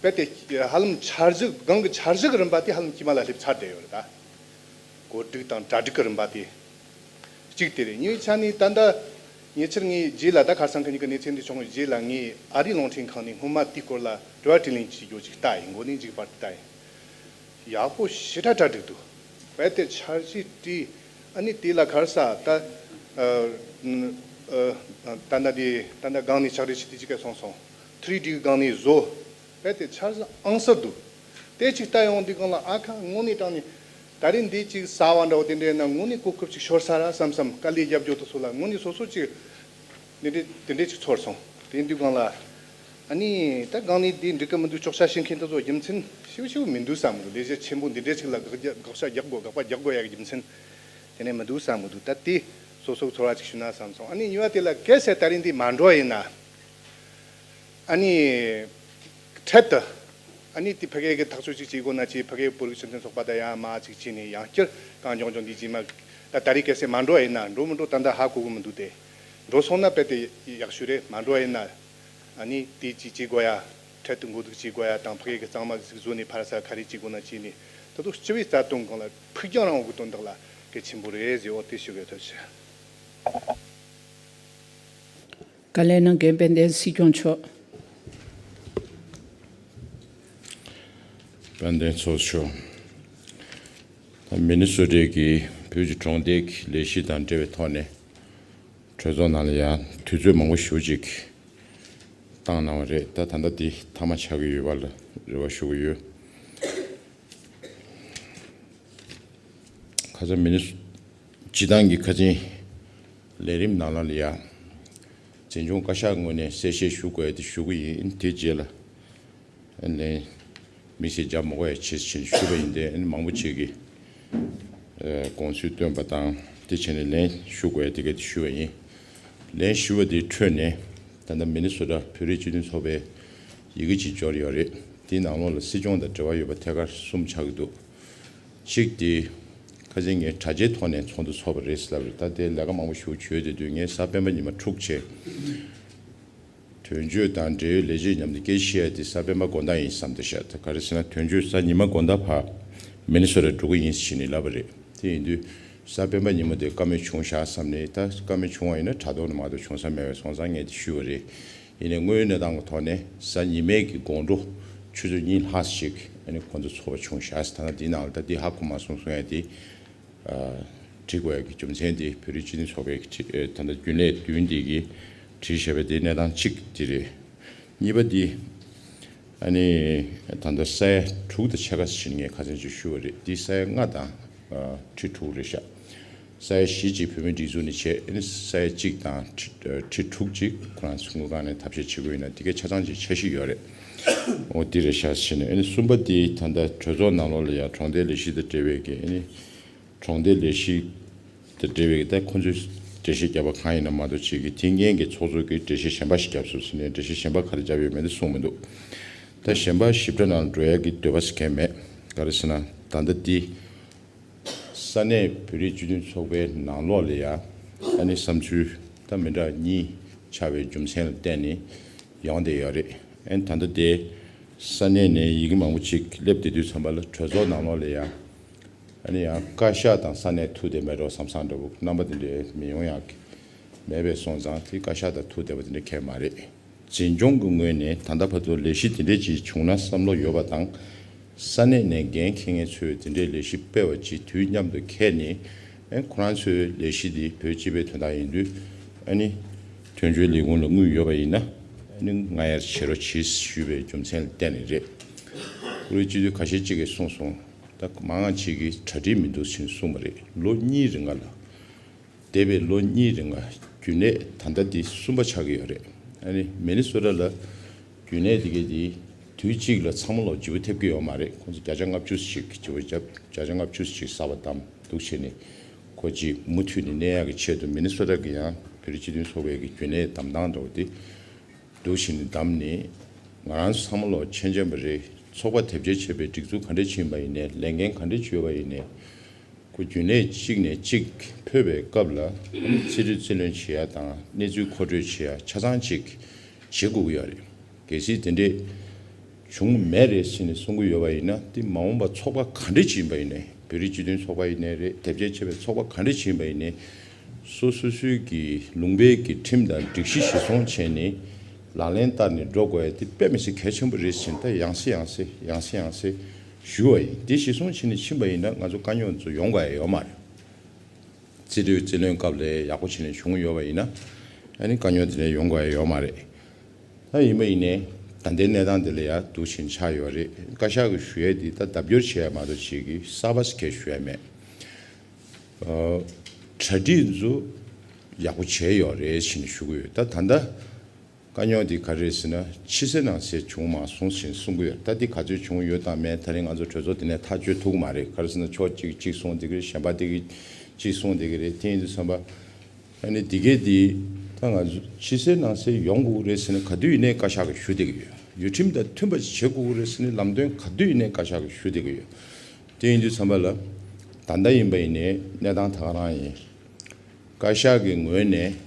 རྦད་དེ་ཧ་ལམ་འཆར་གཞི་སྒང་གི་འཆར་གཞི་གི་རིམ་པ་དེ་ཧ་ལམ་དཀྱིལ་མ་ལ་སླེབས་ཚར་བསྡད་ཡོད་རེད་ད། གོ་སྒྲིག་དང་གྲ་སྒྲིག་གི་རིམ་པ་དེ་གཅིག་དེ་རེད། གཉིས་པའི་ཆ་ནས་ད་ལྟ་ཉེ་ཆར་ངས་རྗེས་ལ་ད་ཁ་སང་ཁ་ཉིན་གི་གནས་ཚུལ་འདི་བྱུང་བའི་རྗེས་ལ་ངས་ཨ་རིའི་རླུང་འཕྲིན་ཁང་ནས་སྔོན་མ་དེའི་སྐོར་ལ་དྲི་བ་དྲིས་ལན་བྱེད་རྒྱུ་ཅིག་ལྟ་ཡིན། མགོ་ནས་མཇུག་བར་དུ་ལྟ་ཡིན། ཡག་པོ་ཞེ་དྲག་གྲ་སྒྲིག་འདུག་རྦད་དེ་འཆར་གཞི་བྲིས། ཨ་ནི་དེ་ལ་ག་རེ་ཟ་ད་ཨ་ཨ་ད་ལྟ་དེ་ད་ལྟ་སྒང་ནས་ཕྱག་བྲིས་བྱེད་དུས་ཅིག་ག་སོང་སོང་། ཐི་རི་ཌི་གི་སྒང་ནས་བཟོ། རྦད་དེ་འཆར་གཞི་ཨང་གསར་འདུག་དེ་ཅིག་ལྟ་ཡོང་དུས་སྒང་ལ་ཨ་ཁ་དངོས་གནས་དྲང་ནས་ད་རེས་འདི་ཅིག་གསར་བ་འདྲ་བོ་དེ་འདྲ་ཡིན་ན་དངོས་གནས་གོ་སྐབས་ཅིག་ཤོར་ས་ར་བསམ་བསམ། དཀའ་ལས་རྒྱབ་རྒྱུ་དེ་ཚོ་ལ་དངོས་གནས་སོ་སོ་ཅིག་འདི་འདྲ་དེ་འདྲ་ཅིག་ཚོར་སོང་། དེ་ཡིན་དུས་སྒང་ལ་ཨ་ནི་ད་སྒང་ནས་འདི་འགྲིག་གི་མི་འདུག་ཅོག་ཆ་བྱེད་མཁན་དེ་ཚོ་རྒྱུ་མཚན་ཤིའུ་ཤིའུ་མི་འདུག་བསམ་གི་འདུག་ལས་གཞི་ཆེན་པོ་འདི་འདྲ་ཅིག་ལ་དགག་རྒྱག་དགག་བྱ་རྒྱག་དགོས། དགག་པ་རྒྱག་དགོས་ཡ་གི་རྒྱུ་མཚན་དེ་ནས་མི་འདུག་བསམ་གི་འདུག་ད་དེ་སོ་སོ་གི་ཚོར་བ་ཅིག་ཞུ་ན་བསམ་སོང་། ཨ་ནི་གཉིས་པ་དེ་ལ་གལ་སྲིད་ད་རེས་འདི་མ་འགྲོ་ཡིན་ན། ཨ་ནི། འཕྲལ་དུ། ཨ་ནི་དེ་ཕ་གི་གི་ཐག་གཅོད་ཅིག་བྱེད་དགོས་ན་ཅིག་ཕ་གི་བོད་རིགས་སྤྱི་མཐུན་ཚོགས་པ་དང་ཡང་མ་ཅིག་བྱས་ནས་ཡང་བསྐྱར་གང་མགྱོགས་མགྱོགས་འདི་རྗེས་མ། ད་ད་རེས་གལ་སྲིད་མ་འགྲོ་ཡིན་ན། འགྲོ་མི་འགྲོ་ད་ལྟ་ཧ་གོ་གི་མི་འདུག་དེ། འགྲོ་སོང་ན་དཔེ་དེ་ཡག་ཤོས་རེད། མ་འགྲོ་ཡིན་ན། ཨ་ནི་དེ་ཅིག་བྱེད་དགོས་ཡ། འཕྲལ་དུ་འགོ་འཛུགས་བྱེད་དགོས་ཡ་དང་། ཕ་གི་གི་གཙང་མ་ཟིག་བཟོས་ནས་ཕར་ས་ག་རེ་བྱེད་དགོས་ན་བྱས་ནས། ད་དུང་སྤྱི་པའི་རྩ་དོན་སྒང་ལ་ཕུགས་རྒྱང་རིང་བོ་གི་དོན་དག་ལ་གལ་ཆེན་པོ་རེད་ཟེར། འོ་དེ་ཞུ་གི་ཐུགས་རྗེ་ཆེ། བཀའ་ལན་གནང་མཁན་དཔལ་ལྡན་སྲིད་སྐྱོང་མཆོག་དཔལ་ལྡན་ཚོགས་གཙོ་མཆོག་ད་མི་ནི་སོ་ཊའི་གི་བོད་ཀྱི་གྲོང་སྡེ་གི་ལས་གཞི་དང་འབྲེལ་བའི་ཐོག་ནས་གྲོས་ཚོགས་ནང་ལ་ཡང་དུས་ཚོད་མང་པོ་ཞེ་པོ་ཅིག་བཏང་གནང་བ་རེད། ད་ད་ལྟ་འདི་མཐའ་མ་ཆགས་ཀྱི་ཡོད་པ་ལ་རེ་བ་ཞུ་གི་ཡོད། ཁ་སང་མི་ནི་སྤྱི་བཏང་གི་ཁ་ཆེན་ ལས་རིམ་ནང་ལ་ཡ། འཛིན་སྐྱོང་བཀའ་ཤག་ངོས་ནས་གསལ་བཤད་ཞུ་དགོས་ཏེ་ཞུ་གི་ཡིན། དེ་རྗེས་ལ་ལན་དམིགས་བསལ་རྒྱབ་མ་དགོས་ཡ་ཆེད་ཕྱིན་ཞུས་པ་ཡིན་ཏེ་མང་པོ་ཅིག་གིས་དགོངས་ཚུལ་བཏོན་པ་དང་དེ་བྱས་ནས་ལན་ཞུ་དགོས་ཡ་དེ་ག་དེ་ཞུས་པ་ཡིན། ལན་ཞུ་བ་དེའི་ཁྲོད་ནས་ད་ལྟ་མི་ནི་སོ་ཊ་བོད་རིགས་སྤྱི་མཐུན་ཚོགས་པའི་ཡི་གེ་ཅིག་འབྱོར་ཡོད་རེད། དེའི་ནང་ལོགས་ལ་སྲིད་སྐྱོང་དང་འབྲེལ་བ་ཡོད་པ་ཐད་ཀར་གསུམ་ཆགས་ཀྱི་འདུག་གཅིག་དེ། ཁ་སང་ངས་དྲ་རྒྱའི་ཐོག་ནས་ཚོགས་འདུ་ཚོགས་པ་རེད་ཟེར་ལབ་རེད། ད་དེ་ལས་ཀ་མང་པོ་ཞིག་བྱོས་བསྡད་དུས་ངས་གཟའ་སྤེན་པ་ཉི་མ་འཁྲུག་བྱས། དོན་གཅོད་དང་འབྲེལ་ཡོད་ལས་བྱེད་མཉམ་དུ་སྐད་ཆ་བཤད་ཡ་དེ་གཟའ་སྤེན་པ་དགོང་དག་ཡིན་བསམ་བསྡད་ཤག་ད་ག་རེ་ཟེར་ན་དོན་གཅོད་གཟའ་ཉི་མ་དགོང་དག་བར་མི་ནི་སོ་ཊ་འགྲོ་གི་ཡིན་ཟེར་ནས་ལབ་པ་རེད། དེ་ཡིན་དུས་གཟའ་སྤེན་པ་ཉིན་མོ་དེ་བཀའ་མོལ་བྱུང་བཞག་བསམ་ནས། ད་བཀའ་མོལ་བྱུང་བ་ཡིན་ན་དྲ་ཐོག་ནས་མ་གཏོགས་བྱུང་ས་མེད་པས་སོང་ཙང་ངས་དེ་ཞུས་པ་རེད། ཡིན་ནའི་དངོས་ཡོད་གནས་སྟངས་ཀྱི་ཐོག་ནས་གཟའ་ཉི་མའི་གི་དགོང་དྲོ་ཆུ་ཚོད་གཉིས་ལྷག་ཞིག་ཨ་ནི་ཁོང་ཚོ་ཚོགས་པ་བྱུང་བཞག་ད་ལྟ་འདིའི་ནང་ལ་ད་འདི་ཧ་གོ་མ་སོང་གསུང་ཡ་དེ། ཨ། འགྲིག་པའི་གི་རྒྱུ་མཚན་དེ་བོད་རིགས་སྤྱི་མཐུན་ཚོགས་པའི་གི་ཁྲི་ཨེ་ད་ལྟ་རྒྱུན་ལས་བདུན་དེ་གི་བྲིས་བཞག་པའི་དེ་གནས་སྟངས་གཅིག་དེ་རེད། གཉིས་པ་དེ་ཨ་ནི་ད་ལྟ་ས་ཡ་དྲུག་དང་ཕྱེད་ཀ་ཟིན་ངས་ཁ་སང་ཅིག་ཞུས་པ་རེད། དེ་ས་ཡ་ལྔ་དང་ཨ་ཁྲི་དྲུག་རེད་ཤག་ས་ཡ་བཞི་ཅིག་བོད་མིའི་སྒྲིག་འཛུགས་ནས་བྱས། ཨ་ནི་ས་ཡ་གཅིག་དང་ཁྲི་ཨ་ཁྲི་དྲུག་ཅིག་ཁོ་རང་ཚོ་དངུལ་ཁང་ནས་ཐབས་ཤེས་བྱེད་དགོས་ཡིན་ན་དེ་གའི་ཆ་ཚང་ཅིག་འཆར་གཞི་ཡོད་རེད། འོ་དེ་རེད་ཤག་ཟེར་ནས། ཨ་ནི་གསུམ་པ་དེ་ད་ལྟ་གྲོས་ཚོགས་ནང་ལོགས་ལ་ཡང་གྲོང་སྡེ་ལས་གཞི་དང་འབྲེལ་བའི་གི་ཨ་ནི། གྲོང་སྡེ་ལས་གཞི་དང་འབྲེལ་བའི་ད་ཁོ་ཚོས་འགྲེལ་བཤད་བརྒྱབ་པ་གང་ཡིན་ན་མ་གཏོགས་ཅིག་གི་དེ་སྔོན་གྱི་ཚོགས་གཙོ་གིས་འགྲེལ་བཤད་གཞན་པ་ཞིག་བརྒྱབ་སོང་ཟེར་ནས་འགྲེལ་བཤད་གཞན་པ་ག་རེ་བརྒྱབ་ཡོད་མེད་དེ་གསུངས་མི་འདུག་ད་གཞན་པ་ཞིབ་ཕྲ་ནང་འགྲོ་ཡ་གི་འདོད་པ་ཟེར་མཁན་མེད། ག་རེ་ཟེར་ན་ད་ལྟ་འདི་ས་གནས་བོད་རིགས་སྤྱི་མཐུན་ཚོགས་པའི་ནང་ལོགས་ལ་ཡ་ཨ་ནི་བསམ་ཚུལ་ད་མི་འདྲ་གཉིས་ཆགས་པའི་རྒྱུ་མཚན་ལ་བརྟེན་ནས་ཡོང་བསྡད་ཡོད་རེད། ཨ་ནི་ད་ལྟ་དེ་ས་གནས་ནས་ཡི་གེ་མང་པོ་ཅིག་སླེབས་བསྡད་དུས་ཙམ་པ་ལ་གྲོས་ཚོགས་ནང་ལོགས་ལ་ཡ། ཨ་ནི་ཡང་བཀའ་ཤག་དང་ས་གནས་ཐུག་བསྡད་མེད་འགྲོ་བསམ་བསམ་འདྲ་བོ་རྣམ་པ་དེ་འདྲའི་མི་ཡོང་ཡག་གི་མེད་པས་སོང་ཙང་དེ་བཀའ་ཤག་དང་ཐུག་བསྡད་པ་དེ་འདྲ་གང་ཡང་མ་རེད། འཛིན་སྐྱོང་གི་ངོས་ནས་ད་ལྟ་བར་དུ་ལས་གཞི་དེ་འདྲས་ཅིག་བྱུང་ན་བསམ་བློ་ཡོད་པ་དང་། ས་གནས་ནས་འགན་འཁྱེར་མཁན་ཚོས་དེ་འདྲའི་ལས་གཞི་སྤེལ་བ་ཅིག་དུས་མཉམ་དུ་འཁྱེར་ནས། ཨ་ཁོ་རང་ཚོའི་ལས་གཞི་འདི་བོད་སྤྱི་པའི་དོན་དག་ཡིན་དུས། ཨ་ནི་དོན་གཅོད་ལས་ཁུངས་ལ་དངུལ་ཡོད་པ་ཡིན་ན་ཨ་ནི་སྔ་ཡར་བྱེད་རོགས་གྱིས་ཞུས་པའི་རྒྱུ་མཚན་ལ་བརྟེན་ནས་རེད། བཀུར་འོས་སྤྱི་འཐུས་ཁ་ཤས་ཅིག་གིས་གསུངས་སོང་། ད་མང་ང་ཅིག་གིས་གྲ་སྒྲིག་མི་འདུག་ཟེར་གསུངས་པ་རེད། ལོ་གཉིས་རིང་ག་ལ། འདས་པའི་ལོ་གཉིས་རིང་ལ་རྒྱུན་ལས་ད་ལྟ་འདི་གསུམ་པ་ཆགས་ཀྱི་ཡོད་རེད། ཨ་ནི་མི་ནི་སོ་ཊ་ལ་རྒྱུན་ལས་དེ་གའི་དེ་དུས་གཅིག་ལ་ཚང་མ་ལོ་བརྗེ་པོ་ཐེབས་ཀྱི་ཡོད་མ་རེད། ཁོང་ཚོ་བརྒྱ་ཆ་ལྔ་བཅུ་ཞིག་བརྗེ་པོ་བརྒྱབ། བརྒྱ་ཆ་ལྔ་བཅུ་ཞིག་གསར་པ་བདམས་འདུག་བྱས་ནས་ཁོ་ཅིག་མུ་མཐུད་ནས་གནས་ཡག་གི་ཆེད་དུ་མི་ནི་སོ་ཊ་གི་ཡང་བོད་རིགས་སྤྱི་མཐུན་ཚོགས་པའི་གི་རྒྱུན་ལས་བདམས་སྟངས་འདྲ་བོ་དེ་འདུག་བྱས་ནས་བདམས་ནས་ང་རང་ཚོ་ཚང་མ་ལོ་ཆེན་ཆེན་པ་རེད། ཚོགས་པ་དེབ་སྐྱེལ་བྱས་པའི་སྒྲིག་འཛུགས་ག་འདྲས་ཕྱིན་པ་ཡིན་ནའི་ལས་འགན་ག་འདྲས་བྱས་པ་ཡིན་ནའི། ཁོ་རྒྱུན་ལས་གཅིག་ནས་གཅིག་འཕོས་པའི་སྐབས་ལ་རྩིས་སྤྲོད་རྩིས་ལེན་བྱེད་ཡ་དང་གནས་ཚུལ་མཁོ་སྤྲོད་བྱེད་ཡ་ཆ་ཚང་གཅིག་བྱེད་དགོས་ཀྱི་ཡོད་རེད། གལ་སྲིད་དེ་འདྲས་བྱུང་མེད་རེད་ཟེར་ནས་གསུང་གི་ཡོད་པ་ཡིན་ན། དེ་མ་འོངས་པ་ཚོགས་པ་ག་འདྲས་ཅིག་ཡིན་པ་ཡིན་ནའི། བོད་རིགས་སྤྱི་མཐུན་ཚོགས་པ་ཡིན་ནའི་རེད། དེབ་སྐྱེལ་བྱས་པའི་ཚོགས་པ་ག་འདྲས་ཅིག་ཡིན་པ་ཡིན་ནའི། སོ་སོ་སོའི་གི་ལུང་པའི་གི་ཁྲིམས་དང་སྒྲིག་གཞི་གཞིར་བཟུང་བྱས་ནས་ལག་ལེན་བསྟར་ནས་འགྲོ་དགོས་ཡ་དེ་དཔེ་མི་སྲིད་གལ་ཆེན་པོ་རེད་ཟེར་ནས་ད་ཡང་སེ་ཡང་སེ་ཡང་སེ་ཡང་སེ་ཞུ་བ་ཡིན། དེ་གཞིར་བཟུང་བྱས་ནས་ཕྱིན་པ་ཡིན་ན་ང་ཚོ་དཀའ་རྙོག་ཚོ་ཡོང་དགོས་ཡ་ཡོད་མ་རེད། རྩིས་སྤྲོད་རྩིས་ལེན་སྐབས་ལ་ཡག་པོ་བྱས་ནས་བྱུང་ཡོད་པ་ཡིན་ན། ཨ་ནི་དཀའ་རྙོག་དེ་འདྲ་ཡོང་དགོས་ཡ་ཡོད་མ་རེད། ད་ཡིན་པ་ཡིན་ནའི་ད་ལྟའི་གནས་སྟངས་དེ་ལ་ཡ་འདུག་བྱས་ནས་ཆགས་ཡོད་རེད། བཀའ་ཤག་གིས་ཞུ་ཡས་དེ་ད་ལྡབ་སྐྱོར་བྱས་ཡ་མ་གཏོགས་བྱེད་ཀྱི་གསར་པ་ཞིག་གས་ཞུ་ཡ་མེད། ཨ། གྲ་སྒྲིག་ཚོ་ཡག་པོ་བྱས་ཡོད་རེད་ཟེར་ནས་ཞུ་གི་ཡོད། ད་ད་ལྟ་དཀའ་རྙོག་དེ་ག་རེ་རེད་ཟེར་ན། ཕྱི་གསལ་ནང་གསལ་བྱུང་མ་སོང་ཞེས་གསུང་གི་ཡོད། ད་འདི་ག་ཚོད་བྱུང་ཡོད་དང་མེད་ད་རིང་ང་ཚོ་གྲོས་ཚོགས་འདི་ནས་ཐག་གཅོད་ཐུབ་ཀྱི་མ་རེད། ག་རེ་ཟེར་ན་ཕྱོགས་གཅིག་གཅིག་གསུང་བསྡད་ཀྱི་རེད། གཞན་པ་དེ་གི་གཅིག་གསུང་བསྡད་ཀྱི་རེད། དེ་ཡིན་དུས་ཙམ་པ་ཨ་ནི་འདི་གས་འདི་ད་ང་ཚོ་ཕྱི་གསལ་ནང་གསལ་ཡོང་དགོས་ཀྱི་རེད་ཟེར་ན་ག་དུས་ཡིན་ནའི་བཀའ་ཤག་གིས་ཞུ་བསྡད་ཀྱི་ཡོད། ཡུལ་ཁྲིམས་དང་མཐུན་པ་ཞིག་བྱེད་དགོས་ཀྱི་རེད་ཟེར་ནས་ལམ་སྟོན་ག་དུས་ཡིན་ནའི་བཀའ་ཤག་གིས་ཞུ་བསྡད་ཀྱི་ཡོད། དེ་ཡིན་དུས་ཙམ་པ་ལ་ད་ལྟ་ཡིན་པ་ཡིན་ནའི་གནས་སྟངས་ད་ག་རང་ཡིན། བཀའ་ཤག་གི་ངོས་ནས་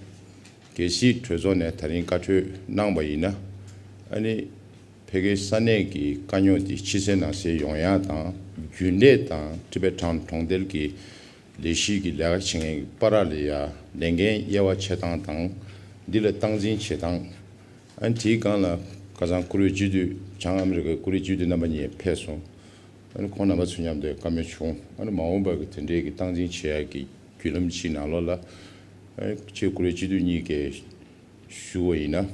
གལ་སྲིད་གྲོས་ཚོགས་ནས་ད་རིང་བཀའ་འཁྲོལ་གནང་བ་ཡིན་ན། ཨ་ནི་ཕ་གིའི་ས་གནས་ཀྱི་དཀའ་རྙོག་འདི་ཕྱི་གསལ་ནང་གསལ་ཡོང་ཡ་དང་། རྒྱུན་ལས་དང་ཊི་བེ་ཊན་གྲོང་རྡལ་གྱི་ལས་གཞི་གི་ལས་ཀ་བྱེད་མཁན་གྱི་བར་ལ་ཡ་ལས་འགན་དབྱེ་བ་ཕྱེ་སྟངས་དང་། འདི་ལ་སྟངས་འཛིན་བྱེད་སྟངས། ཨ་ནི་དེའི་སྒང་ལ་ཁ་སང་བཀུར་འོས་སྤྱི་འཐུས་བྱང་ཨ་མི་རི་ཀའི་བཀུར་འོས་སྤྱི་འཐུས་རྣམ་པ་གཉིས་ཕེབས་སོང་། ཨ་ནི་ཁོང་རྣམ་པ་ཚོ་མཉམ་དུ་བཀའ་མོལ་བྱུང་། ཨ་ནི་མ་འོངས་པ་གི་དེ་འབྲེལ་གྱི་སྟངས་འཛིན་བྱེད་ཡག་གི་བརྒྱུད་ལམ་ཅིག་ནང་ལོགས་ལ། ཨ་ནི་ཁྱེད་བཀུར་འོས་སྤྱི་འཐུས་གཉིས་ཀས་ཞུ་བ་ཡིན་ན་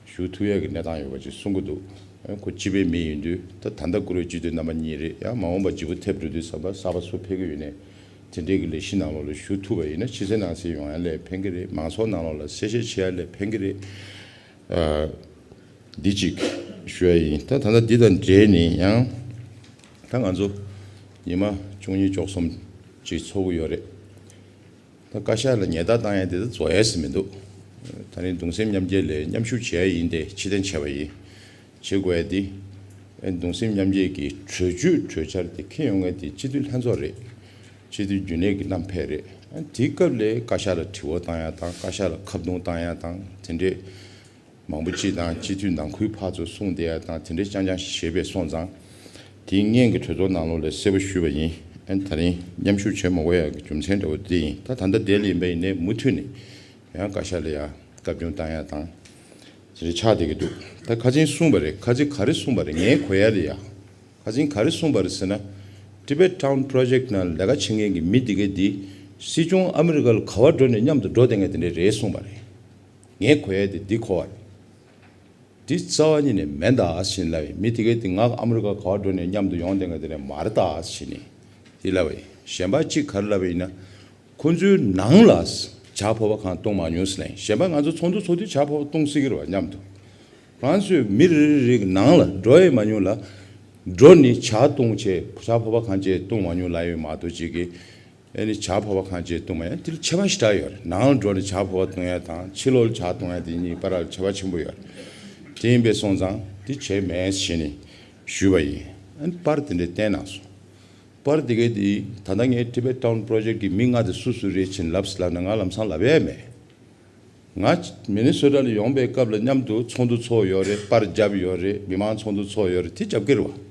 ཞུ་ཐུབ་ཡག་གི་གནས་སྟངས་ཡོད་པ་ཅིག་གསུང་གི་འདུག་ཨ་ནི་ཁོ་སྤྱི་པའི་མི་ཡིན་དུས་ད་ད་ལྟ་བཀུར་འོས་སྤྱི་འཐུས་རྣམ་པ་གཉིས་རེད། ཡང་མ་འོངས་པ་བརྗེ་པོ་ཐེབས་འགྲོ་དུས་ཙམ་པ་གསར་པ་སུ་ཕེབས་ཀྱི་ཡོད་ནའི་ དེ་འདྲའི་གི་ལས་གཞི་ནང་ལོགས་ལ་ཞུགས་ཐུབ་པ་ཡིན་ན་ཕྱི་གསལ་ནང་གསལ་ཡོང་ཡ་ལ་ཕན་གི་རེད། མང་ཚོགས་ནང་ལོགས་ལ་གསལ་བཤད་བྱེད་ཡ་ལ་ཕན་གི་རེད། ཨ། འདི་གཅིག་ཞུ་ཡ་ཡིན། ད་ད་ལྟ་འདི་དང་འབྲེལ་ནས་ཡང་ད་ང་ཚོ་ཉི་མ་བཅུ་གཉིས་བཅུ་གསུམ་ཅིག་ཚོགས་ཀྱི་ཡོད་རེད། ད་བཀའ་ཤག་ལ་ཉེས་རྡུང་བཏང་ཡ་དེ་ད་རྫོགས་ཡ་ཟིག་མི་འདུག་ད་རིང་གདུང་སེམས་མཉམ་སྐྱེད་ལ་མཉམ་ཞུགས་བྱེད་ཡ་ཡིན་ཏེ་ཕྱིར་འཐེན་བྱས་པ་ཡིན། བྱེད་དགོས་ཡ་དེ་ཨེ་གདུང་སེམས་མཉམ་སྐྱེད་ཀྱི་གྲོས་ཆོད་གྲོས་འཆར་དེ་འཁྱེར་ཡོང་མཁན་དེ་སྤྱི་འཐུས་ལྷན་ཚོགས་རེད། སྤྱི་འཐུས་རྒྱུན་ལས་ཀྱི་རྣམ་པ་རེད། ཨ་དེའི་སྐབས་ལ་བཀའ་ཤག་ལ་དྲི་བ་བཏང་ཡ་དང་བཀའ་ཤག་ལ་ཁ་རྡུང་བཏང་ཡ་དང་དེ་འདྲས་མང་པོ་ཅིག་དང་སྤྱི་འཐུས་ནང་ཁུལ་ཕར་ཚུར་གསུངས་བསྡད་ཡ་དང་དེ་འདྲས་རྐྱང་རྐྱང་ཞིག་བྱས་པས་སོང་ཙང་། དེའི་སྔོན་གྱི་གྲོས་ཚོགས་ནང་ལོགས་ལ་གསལ་པོ་ཞུས་པ་ཡིན། ཨ་ད་རིང་མཉམ་ཞུགས་བྱེད་མ་དགོས་ཡ་གི་རྒྱུ་མཚན་འདྲ་བོ་དེ་ཡིན། ད་ད་ལྟ་དེ་ལ་ཡིན་པ་ཡིན་ནའི་མུ་མཐུད་ནས་ཡང་བཀའ་ཤག་ལ་ཡ་བཀའ་བཀྱོན་བཏང་ཡ་དང་། དེ་འདྲ་ཆགས་བསྡད་ཀྱི་འདུག་ད་ཁ་ཆེན་གསུངས་པ་རེད། ཁ་ཆེན་ག་རེ་གསུངས་པ་རེད། ངས་གོ་ཡ་ལ་ཡ། ཁ་ཆེན་ག་རེ་གསུངས་པ་རེད་ཟེར་ན། Tibet Town Project ནང་ལས་ཀ་བྱེད་མཁན་གྱི་མི་དེ་གས་དེ་སྲིད་སྐྱོང་ཨ་མི་རི་ཀ་ལ་ག་བ་འགྲོ་ནས་མཉམ་དུ་འགྲོ་བསྡད་མཁན་དེ་འདྲ་རེད་གསུངས་པ་རེད། ངས་གོ་ཡ་དེ་འདི་གོ་བ་རེད། འདི་རྩ་བ་ཉིད་ནས་མེད་ད་ཨ་ཟེར་ལབ་པའི་མི་དེ་གས་དེ་ང་ཨ་མི་རི་ཀ་ག་བ་འགྲོ་ནས་མཉམ་དུ་ཡོང་བསྡད་མཁན་དེ་འདྲ་མ་རེད་ད་ཨ་ཟེར་ནས་དེ་ལབ་པ་ཡིན། གཞན་པ་གཅིག་ག་རེ་ལབ་པ་ཡིན་ན། ཁོ་ཚོའི་ནང་ལ་བྱ་ཕོར་པ་གང་བཏུང་མ་མྱོང་ཟེར་ལབ་ཡིན། གཞན་པ་ང་ཚོ་ཚོགས་འདུ་ཚོགས་དུས་བྱ་ཕོར་པ་བཏུང་སྲིད་ཀྱི་རེད་བ་མཉམ་དུ། ཁོ་རང་ཚོས་མི་རེ་རེ་རེ་གི་ནང་ལ་འགྲོ་ཡི་མ་མྱོང་ལ། འགྲོ་ནི་བྱ་བཏུང་བྱས་བྱ་ཕོར་པ་གང་བྱས་བཏུང་མ་མྱོང་ལབ་ཡོད་མ་གཏོགས་ཅིག་གི་ཨེ་ནི་བྱ་ཕོར་པ་གང་བྱས་བཏུང་མ་ཡང་དེ་ལ་ཁྱད་པར་ཞེ་དྲག་ཡོད་རེད། ནང་ལ་འགྲོ་ནི་བྱ་ཕོར་པ་བཏུང་ཡ་དང་ཕྱི་ལོགས་ལ་བྱ་བཏུང་ཡ་དེ་གཉིས་བར་ལ་ཁྱད་པར་ཆེན་པོ་ཡོད་རེད། དེ་ཡིན་པས་སོང་ཙང་དེ་བྱས་མེད་ཞེས་ནི་ཞུས་པ་ཡིན། ཨ་ནི་པར་དེ་འདྲས་བསྟན་གནང་སོང་། པར་དེ་གའི་དེ་ད་ལྟ་ངས་Tibet Town Project གི་མི་ལྔ་དེ་སུ་སུ་རེད་ཅེས་ལབ་ལབ་ན་ང་ལམ་སང་ལབ་ཡས་མེད། ང་མི་ནི་སོ་ཊ་ལ་ཡོང་པའི་སྐབས་ལ་མཉམ་དུ་ཚོགས་འདུ་ཚོགས་ཡོད་རེད། པར་བརྒྱབ་ཡོད་རེད། མི་མང་ཚོགས་འདུ་ཚོགས་ཡོད་རེད། དེ་རྒྱབ་ཀྱི་རེད་བ།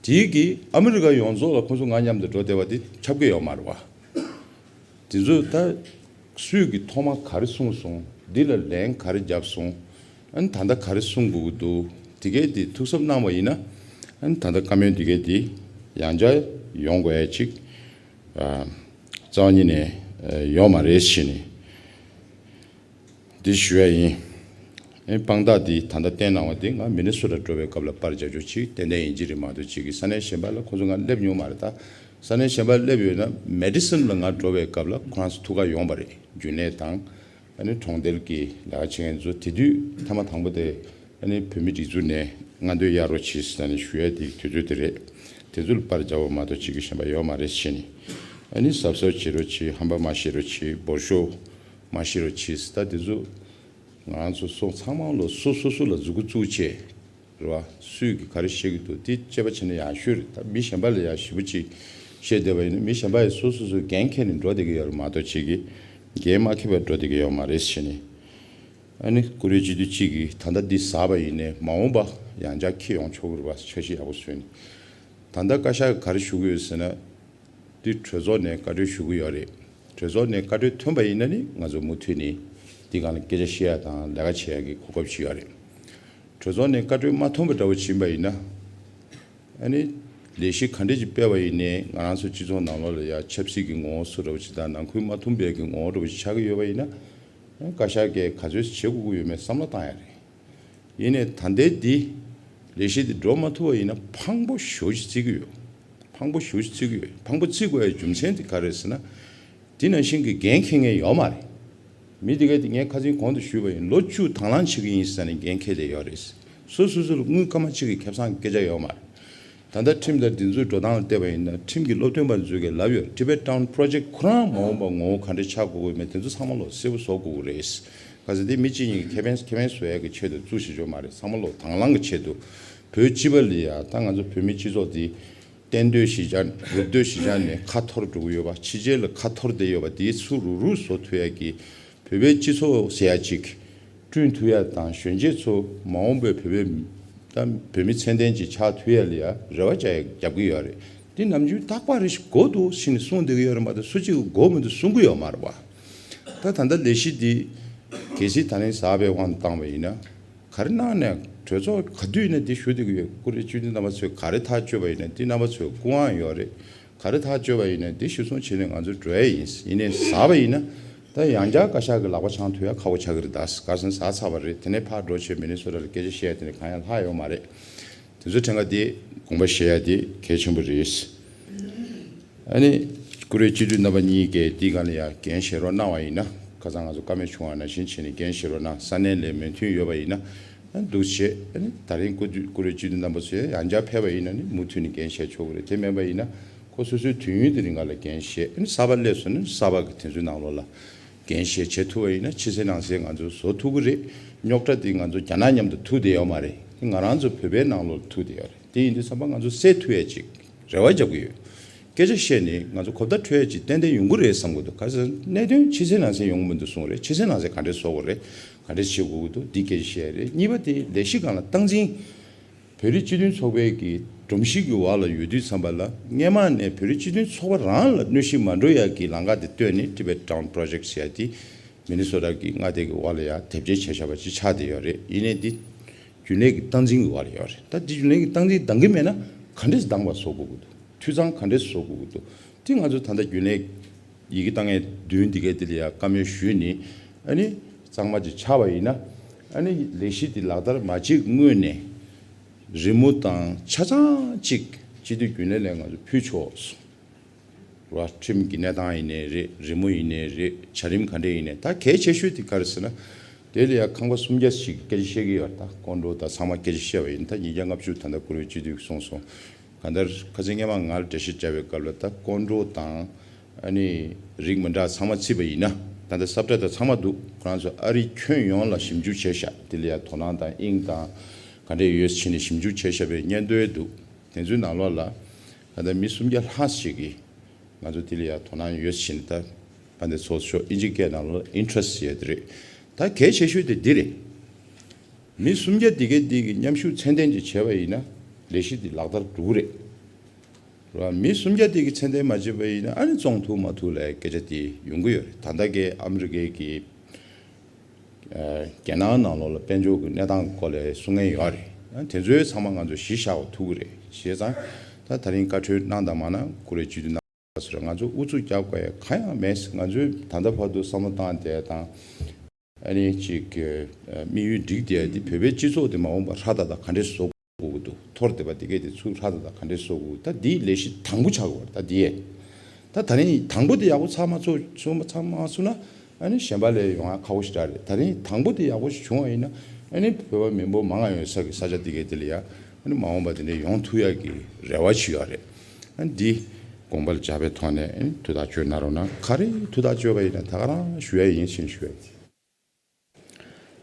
དེའི་གི་ཨ་མི་རི་ཀ་ཡོངས་རྫོགས་ལ་ཁོང་ཚོ་ང་མཉམ་དུ་འགྲོ་བསྡད་པ་དེ་ཁྱབ་ཀྱི་ཡོད་མ་རེད་བ། དེ་ཚོ་ད་སུས་ཀྱི་ཐོག་མ་ག་རེ་གསུངས་སོང་། འདི་ལ་ལན་ག་རེ་བརྒྱབ་སོང་། ཨ་ནི་ད་ལྟ་ག་རེ་གསུང་དགོས་ཀྱི་འདུག་དེ་གས་དེ་ཐུགས་གཟབ་གནང་བ་ཡིན་ན། ཨ་ནི་ད་ལྟ་བཀའ་མོལ་དེ་གས་དེ་ཡང་བསྐྱར་ཡོང་དགོས་ཡ་ཅིག་ཨ། རྩ་བ་ཉིད་ནས་ཨ་ཡོད་མ་རེད་ཞེས་ནས་འདི་ཞུ་ཡ་ཡིན། ཨེ་དཔང་རྟགས་འདི་ད་ལྟ་བསྟན་གནང་བ་འདི་ང་མི་ནི་སོ་ཊ་འགྲོ་བའི་སྐབས་ལ་པར་རྒྱག་རྒྱུ་ཅིག་ཏན་ཏན་ཡིན་གྱི་རེད་མ་གཏོགས་ཅིག་གི་ས་གནས་གཞན་པ་ལ་ཁོང་ཚོ་ང་སླེབས་མྱོང་མ་རེད། ད་ས་གནས་གཞན་པ་སླེབས་ཡོད་ན་མེ་ཌི་སིན་ལ་ང་འགྲོ་བའི་སྐབས་ལ་ཁོ་རང་ཚོ་ཐུག་ག་ཡོང་བ་རེད། རྒྱུན་ལས་དང་ཨ་ནི་གྲོང་རྡལ་གྱི་ལས་ཀ་བྱེད་མཁན་ཚོ་དེ་དུས་ཐ་མ་དང་པོ་དེ་ཨ་ནི་བོད་མི་སྒྲིག་འཛུགས་ནས་སྔ་འདོན་གཡར་རོགས་གྱིས་ཟེར་ནས་ཞུ་ཡ་དེ་དུས་ཚོད་དེ་རེད། དེ་ཚོ་ལ་པར་རྒྱག་པ་མ་གཏོགས་ཅིག་གི་གཞན་པ་ཡོད་མ་རེད་ཞེས་ནས། ཨ་ནི་གཟབ་གཟབ་བྱེད་རོགས་གྱིས། ཧམ་པ་མ་བཤད་རོགས་གྱིས། འབོར་ཤོག་མ་བཤད་རོགས་གྱིས། ད་དེ་ཚོ་ང་རང་ཚོ་སོང་ཚང་མ་ལོ་སོ་སོ་སོ་ལ་མཛུབ་གུ་བཙུགས་བྱས་རེད་བ། སུས་ཀྱིས་ག་རེ་བཤད་ཀྱི་འདུག་དེ་དཔྱད་པ་བྱས་ན་ཡག་ཤོས་རེད། ད་མི་གཞན་པ་ལ་ཡང་ཞེ་པོ་ཅིག་བཤད་བསྡད་པ་ཡིན་ན་མི་གཞན་པ་ཡིས་སོ་སོ་སོའི་འགན་འཁྱེར་ནས་འགྲོ་བསྡད་ཀྱི་ཡོད་རེད་མ་གཏོགས་ཅིག་གིས་འགན་མ་འཁྱེར་བར་འགྲོ་བསྡད་ཀྱི་ཡོད་མ་རེད་ཞེས་ནས། ཨ་ནི་ཀུ་རེ་སྤྱི་འཐུས་གཅིག་གིས་ད་ལྟ་འདི་ཟ་བ་ཡིན་ནའི་མ་འོངས་པ་ཡང་བསྐྱར་འཁྱེར་ཡོང་ཆོག་གི་རེད་པ། འཆར་གཞི་ཡག་པོ་བཟོས་ནས། ད་ལྟ་བཀའ་ཤག་གིས་ག་རེ་ཞུ་གི་ཡོད་ཟེར་ན། འདི་གྲོས་ཚོགས་ནས་བཀའ་འཁྲོལ་ཞུ་གི་ཡོད་རེད། གྲོས་ཚོགས་ནས་བཀའ་འཁྲོལ་ཐོན་པ་ཡིན་ན་ནི་ང་ཚོ་མུ་མཐུད་ནས་འདི་སྒང་ལ་སྐད་ཆ་བཤད་ཡ་དང་ལས་ཀ་བྱེད་ཡ་གི་གོ་སྐབས་ཤིག་ཡོད་རེད། གྲོས་ཚོགས་ནས་བཀའ་འཁྲོལ་མ་ཐོན་པ་འདྲ་བོ་ཕྱིན་པ་ཡིན་ན། ཨ་ནི་ལས་གཞི་ག་འདྲས་ཅིག་སྤེལ་བ་ཡིན་ནའི་ང་རང་ཚོ་སྤྱི་ཚོགས་ནང་ལོགས་ལ་ཡ་ཆབ་སྲིད་ཀྱི་ངོ་བོ་བཟོ་འདྲ་བོ་ཅིག་དང་ནང་ཁུལ་མ་མཐུན་པའི་གི་ངོ་བོ་འདྲ་བོ་ཅིག་ཆགས་ཀྱི་ཡོད་པ་ཡིན་ན། བཀའ་ཤག་གིས་ག་ཚོད་བྱེད་དགོས་ཀྱི་ཡོད་མེད་བསམ་བློ་བཏང་ཡ་རེད། ཡིན་ནའི་ད་ལྟའི་འདི་ལས་གཞི་འདི་འགྲོ་མ་ཐུབ་པ་ཡིན་ན་ཕངས་པོ་ཞེ་པོ་ཅིག་བརྩི་གི་ཡོད། ཕངས་པོ་ཞེ་པོ་ཅིག་བརྩི་གི་ཡོད། ཕངས་པོ་བརྩི་དགོས་ཡའི་རྒྱུ་མཚན་དེ་ག་རེ་རེད་ཟེར་ན། འདི་ནང་བཞིན་གྱི་འགན་འཁྱེར་མཁན་ཡོད་མ་རེད། མི་དེ་གས་དེ་ངས་ཁ་སང་གོང་དུ་ཞུས་པ་ཡིན། ལོ་བཅུ་དང་བླངས་བྱེད་ཀྱི་ཡིན་ཟེར་ནས་འགན་འཁྱེར་བསྡད་ཡོད་རེད། སོ་སོ་སོ་ལ་དངུལ་སྐར་མ་གཅིག་གི་ཁེ་བཟང་གི་སྐད་ཆ་ཡོད་མ་རེད། ད་ལྟ་ཁྲིམས་དང་སྒྲིག་འཛུགས་འགྲོ་སྟངས་ལ་བལྟས་པ་ཡིན་ན་ཁྲིམས་ཀྱི་སློབ་སྟོན་པ་ཚོས་ཀྱང་ལབ་ཡོད། Tibet Town Project ཁོ་རང་མ་འོངས་པ་ངོ་བོ་ག་འདྲ་ཆགས་དགོས་ཀྱི་མེད་དེ་ཚོ་ཚང་མ་ལོ་གསལ་པོ་བཟོ་དགོས་ཀྱི་རེད། ག་ཚོད་དེ་མི་གཅིག་གཉིས་ཀྱི་ཁེ་ཕན་ཁེ་ཕན་བཟོ་ཡ་གི་ཆེད་དུ་བཙུགས་བཞག་རྒྱུ་མ་རེད། ཚང་མ་ལོ་དང་བླངས་ཀྱི་ཆེད་དུ་བོད་སྤྱི་པ་ལ་ཡ་ད་ང་ཚོ་བོད་མི་སྤྱི་ཚོགས་འདི་གཏན་སྡོད་གཞིས་ཆགས་རུབ་སྡོད་གཞིས་ཆགས་ནས་ཁ་འཐོར་འགྲོ་གི་ཡོད་པ། ཕྱི་རྒྱལ་ལ་ཁ་འཐོར་བསྡད་ཡོད་པ་དེ་ཚུར་རུག་རུག་བཟོ་ཐུབ་ཡ་གི་བོད་པའི་སྤྱི་ཚོགས་ཟེར་ཡ་ཅིག་བསྐྲུན་ཐུབ་ཡ་དང་གཞོན་སྐྱེས་ཚོ་མ་འོངས་པའི་བོད་པའི་ད་བོད་མི་ཚད་ལྡན་ཅིག་ཆགས་ཐུབ་ཡ་ལ་ཡ་རེ་བ་བཅའ་ཡ་རྒྱབ་ཀྱི་ཡོད་རེད། འདི་ནམ་རྒྱུན་རྟག་པར་རེ་ཞིག་དགོས་འདུག་ཟེར་ནས་གསུངས་བསྡད་ཀྱི་ཡོད་རེད་མ་གཏོགས་སུ་གཅིག་གིས་དགོས་མི་འདུག་གསུང་གི་ཡོད་མ་རེད་བ། ད་ད་ལྟ་ལས་གཞི་འདི་གལ་སྲིད་ད་རིང་གཟའ་པའི་དབང་དུ་བཏང་བ་ཡིན་ན། ག་རེ་གནང་ནས་གྲོས་ཚོགས་ག་དུས་ཡིན་ན་འདི་ཞུ་བསྡད་ཀྱི་ཡོད། ཀུ་རེ་སྤྱི་འཐུས་རྣམ་པ་ཚོས་ག་རེ་ཐག་གཅོད་པ་ཡིན་ན་འདི་རྣམ་པ་ཚོའི་སྐུ་དབང་ཡོད་རེད། ག་རེ་ཐག་གཅོད་པ་ཡིན་ན་འདི་གཞིར་བཟུང་བྱས་ནས་ང་ཚོ་འགྲོ་ཡ་ཡིན། ཡིན་ནའི་གཟའ་པ་ཡིན་ན་ད་ཡང་བསྐྱར་བཀའ་ཤག་གི་ལག་པ་འཆང་ཐུབ་ཡ་ཁག་པོ་ཆགས་ཀྱི་རེད། ད་ག་རེ་ཟེར་ན་གཟའ་ཚ་བ་རེད། དེ་ནས་ཕར་འགྲོ་བྱས་མི་ནི་སོ་ཊ་ལ་སྐད་ཆ་བཤད་ཡ་དེ་ནས་གང་ཡང་ལྷག་ཡོད་མ་རེད། དེ་ཚོ་ཕྲན་ཁ་དེ་དགོངས་པ་བཞེས་ཡ་དེ་གལ་ཆེན་པོ་རེད། ཨ་ནི་ བཀུར་འོས་སྤྱི་འཐུས་རྣམ་པ་གཉིས་ཀས་འདི་སྒང་ལ་ཡང་འགན་བཞེས་རོགས་གནང་བ་ཡིན་ན། ཁ་སང་ང་ཚོ་བཀའ་མོལ་བྱུང་བ་ནང་བཞིན་བྱས་ནས་འགན་བཞེས་རོགས་གནང་། ས་གནས་ལ་མོས་མཐུན་ཡོད་པ་ཡིན་ན། ཨ་ནི་འདུག་བྱས། ཨ་ནི་ད་རིང་སྐུ་དུས་བཀུར་འོས་སྤྱི་འཐུས་རྣམ་པ་ཚོས་ཡང་བསྐྱར་ཕེབས་པ་ཡིན་ན་ནི་མུ་མཐུད་ནས་འགན་བཞེས་ཆོག་གི་རེད། དེ་མེད་པ་ཡིན་ན་ཁོ་སོ་སོའི་དུས་ཡུན་དེ་རིང་ག་ལ་འགན་བཞེས། ཨ་ནི་གསར་པ་སླེབས་སོང་ན་གསར་པ་གི་དེ་ཚོའི་ནང་ལོགས་ལ་འགན་བཞེས་བྱེད་ཐུབ་པ་ཡིན་ན། ཕྱི་གསལ་ནང་གསལ་ང་ཚོ་བཟོ་ཐུབ་ཀྱི་རེད། རྙོག་དྲ་དེ་ང་ཚོ་རྒྱ་ནག་མཉམ་དུ་ཐུག་བསྡད་ཡོད་མ་རེད། དེ་ང་རང་ཚོ་བོད་པའི་ནང་ལོགས་ལ་ཐུག་བསྡད་ཡོད་རེད། དེ་ཡིན་དུས་ཙམ་པ་ང་ཚོ་སེལ་ཐུབ་ཡ་ཅིག་རེ་བ་རྒྱག་གི་ཡོད། སྐད་ཆ་བཤད་ནས་ང་ཚོ་གོ་བརྡ་འཕྲོད་ཡ་ཅིག་ཏན་ཏན་ཡོང་གི་རེད་བསམ་གི་འདུག་ག་ཟེར་གནད་དོན་ཕྱི་གསལ་ནང་གསལ་ཡོང་གི་མི་འདུག་གསུངས་རེད། ཕྱི་གསལ་ནང་གསལ་ག་འདྲས་བཟོ་དགོས་རེད། ག་འདྲས་བྱེད་དགོས་ཀྱི་འདུག་འདི་སྐད་ཆ་བཤད་རེད། གཉིས་པ་དེ་ལས་གཞི་སྒང་ལ་སྟངས་འཛིན། བོད་རིགས་སྤྱི་མཐུན་ཚོགས་པའི་གི་སྒྲོམ་གཞི་གི་འོག་ལ་ཡོད་དུས་ཙམ་པ་ལ། སྔས་མ་ནས་བོད་རིགས་སྤྱི་མཐུན་ཚོགས་པ་རང་ལ་གནོད་གཞི་མ་འགྲོ་ཡ་གི་ལམ་ཁ་དེ་བཏོད་ནས། Tibet Town Project ཟེར་ཡ་དེ་མི་ནི་སོ་ཊ་གི་མངའ་སྡེ་གི་འོག་ལ་ཡ་དེབ་སྐྱེལ་བྱས་བཞག་པ་ཅིག་ཆགས་བསྡད་ཡོད་རེད། ཡིན་ནའི་འདི་རྒྱུན་ལས་ཀྱི་སྟངས་འཛིན་གྱི་འོག་ལ་ཡོད་རེད། ད་འདི་རྒྱུན་ལས་ཀྱི་སྟངས་འཛིན་འདང་གི་མེད་ན་ག་འདྲས་འདང་བ་བཟོ་དགོས་ཀྱི་འདུག་འཐུས་ཚང་ག་འདྲས་བཟོ་དགོས་ཀྱི་འདུག་དེ་ང་ཚོ་ད་ལྟ་རྒྱུན་ལས་ཡི་གེ་བཏང་མཁན་བདུན་འདི་གའི་དེ་ལ་ཡ་བཀའ་མོལ་ཞུས་ནས། ཨ་ནི་གཙང་མ་ཅིག་ཆགས་པ་ཡིན་ན། ཨ་ནི་ལས་གཞི་འདི་ལག་བསྟར་མ་བྱེད་སྔོན་ནས་རི་མོ་དང་ཆ་ཚང་ཅིག་སྤྱི་འཐུས་རྒྱུན་ལས་ལ་ང་ཚོ་ཕུལ་ཆོག་གསུངས། ར་ཁྲིམས་ཀྱི་གནས་སྟངས་ཡིན་ནའི་རེད། རི་མོ་ཡིན་ནའི་རེད། བྱ་རིམ་ག་འདྲས་ཡིན་ནའི། ད་གལ་ཆེ་ཤོས་དེ་ག་རེ་ཟེར་ན། དེ་ལ་ཡ་ཁང་པ་སུམ་བརྒྱ་ཞིག་གི་སྐད་ཆ་བཤད་ཀྱི་ཡོད། ད་སྐོར་འགྲོ་དང་ཚང་མ་སྐད་ཆ་བཤད་པ་ཡིན། ད་ཉིས་བརྒྱ་ལྔ་བཅུ་ད་ལྟ་བཀུར་འོས་སྤྱི་འཐུས་གསུངས་སོང་། གང་ལྟར་ཁ་སང་སྔས་མ་ང་ལ་འགྲེལ་བཤད་བརྒྱབ་པའི་སྐབས་ལ། ད་སྐོར་འགྲོ་དང་ཨ་ནི་རིགས་མི་འདྲ་ཚང་མ་བརྩིས་པ་ཡིན་ན། ད་ལྟ་ས་བཀྲ་དང་ཚང་མ་འདུག་ཁོ་རང་ཚོ་ཨ་རིའི་ཁྱོན་ཡོངས་ལ་ཞིབ་འཇུག་བྱས་ཤག་དེ་ལ་ཡ་དོ་སྣང་དང་དབྱིངས་དང་ག་འདྲས་ཡོད་ཕྱིན་ནས་ཞིབ་འཇུག་བྱས་ཤག་པའི་སྙན་ཐོ་འདུག་དེ་ཚོའི་ནང་ལོགས་ལ་ད་ལྟ་མི་སུམ་བརྒྱ་ལྷག་ཞིག་གིས་ང་ཚོ་དེ་ལ་ཡ་དོ་སྣང་ཡོད་ཕྱིན། ད་ཕ་འདི་ཚོ་ཤོག་ཨིན་ཇི་སྐད་ནང་ལོགས་ལ་interest ཡོད་དེ་རེད། ད་གལ་ཆེ་ཤོས་དེ་འདི་རེད། མི་སུམ་བརྒྱ་འདི་གའི་འདི་གི་མཉམ་ཞུགས་ཚད་ལྡན་ཅིག་བྱས་པ་ཡིན་ན་ལས་གཞི་འདི་ལག་བསྟར་འགྲོ་གི་རེད། རེད་བ། མི་སུམ་བརྒྱ་འདི་གི་ཚད་ལྡན་མ་བྱས་པ་ཡིན་ན་ཨ་ནི་བཙོང་ཐུབ་མ་ཐུབ་ལ་སྐད་ཆ་དེ་ཡོང་གི་ཡོད་རེད། ད་ལྟ་གི་ཨ་མི་རི་ཀའི་གི་ཨ་རྒྱལ་ནང་ནང་ལོགས་ལ་དཔལ་འབྱོར་གྱི་གནས་སྟངས་ཀྱི་སྐོར་ལ་གསུང་མཁན་ཡོད་རེད། ཨ་དེ་ཚོའི་ཚང་མ་ང་ཚོ་གཞི་བཞག་པ་ཐུབ་ཀྱི་རེད། བྱས་ཙང་ད་ད་རིང་བཀའ་འཁྲོལ་གནང་དང་མ་གནང་། བཀུར་འོས་སྤྱི་འཐུས་རྣམ་པ་ཚོར་ང་ཚོ་ཨུ་ཚུགས་རྒྱག་དགོས་ཡ་གང་ཡང་མེད། ང་ཚོས་ད་ལྟ་བར་དུ་བསམ་བློ་བཏང་བསྡད་དང་། ཨ་ནི་ཅིག་གི་དམིགས་ཡུལ་འགྲིག་བསྡད་ཡ་དེ་བོད་པའི་སྤྱི་ཚོགས་དེ་མ་འོངས་པར་ཧྲ་ཏག་ཏག་ག་འདྲས་བཟོ་དགོས་ཀྱི་འདུག་འཐོར་བསྡད་པ་དེ་གས་དེ་ཚུར་ཧྲ་ཏག་ཏག་ག་འདྲས་བཟོ་དགོས། ད་འདིའི་ལས་གཞི་དང་པོ་ཆགས་དགོས་པ་རེད། ད་འདི་ཡས་ད་ད་རིང་དང་པོ་དེ་ཡག་པོ་ཚར་མ་ཚར་ཚར་མ་ཚར་མ་སོང་ན། ཨ་ནི་གཞན་པ་ལ་ཡོང་ཡ་ཁག་པོ་ཞེ་དྲག་རེད། ད་རིང་དང་པོ་དེ་ཡག་པོ་ཞིག་བྱུང་བ་ཡིན་ན། ཨ་ནི་བོད་པ་མི་འབོར་མང་ང་ཡོད་ས་གི་ས་ཆ་དེ་གའི་དེ་ལ་ཡ་ཨ་ནི་མ་འོངས་པ་དེ་འདྲ་ཡོང་ཐུབ་ཡ་གི་རེ་བ་ཞིག་ཡོད་རེད། ཨ་ནི་འདི་དགོངས་པ་ལ་འཇགས་པའི་ཐོག་ནས་ཨ་ནི་ཐུགས་ཐག་གཅོད་གནང་རོགས་གནང་། ག་རེ་ཐུགས་ཐག་གཅོད་པ་ཡིན་ན་ད་ག་རང་ཞུ་ཡ་ཡིན་ཞེས་ཞུ་ཡ་ཡིན།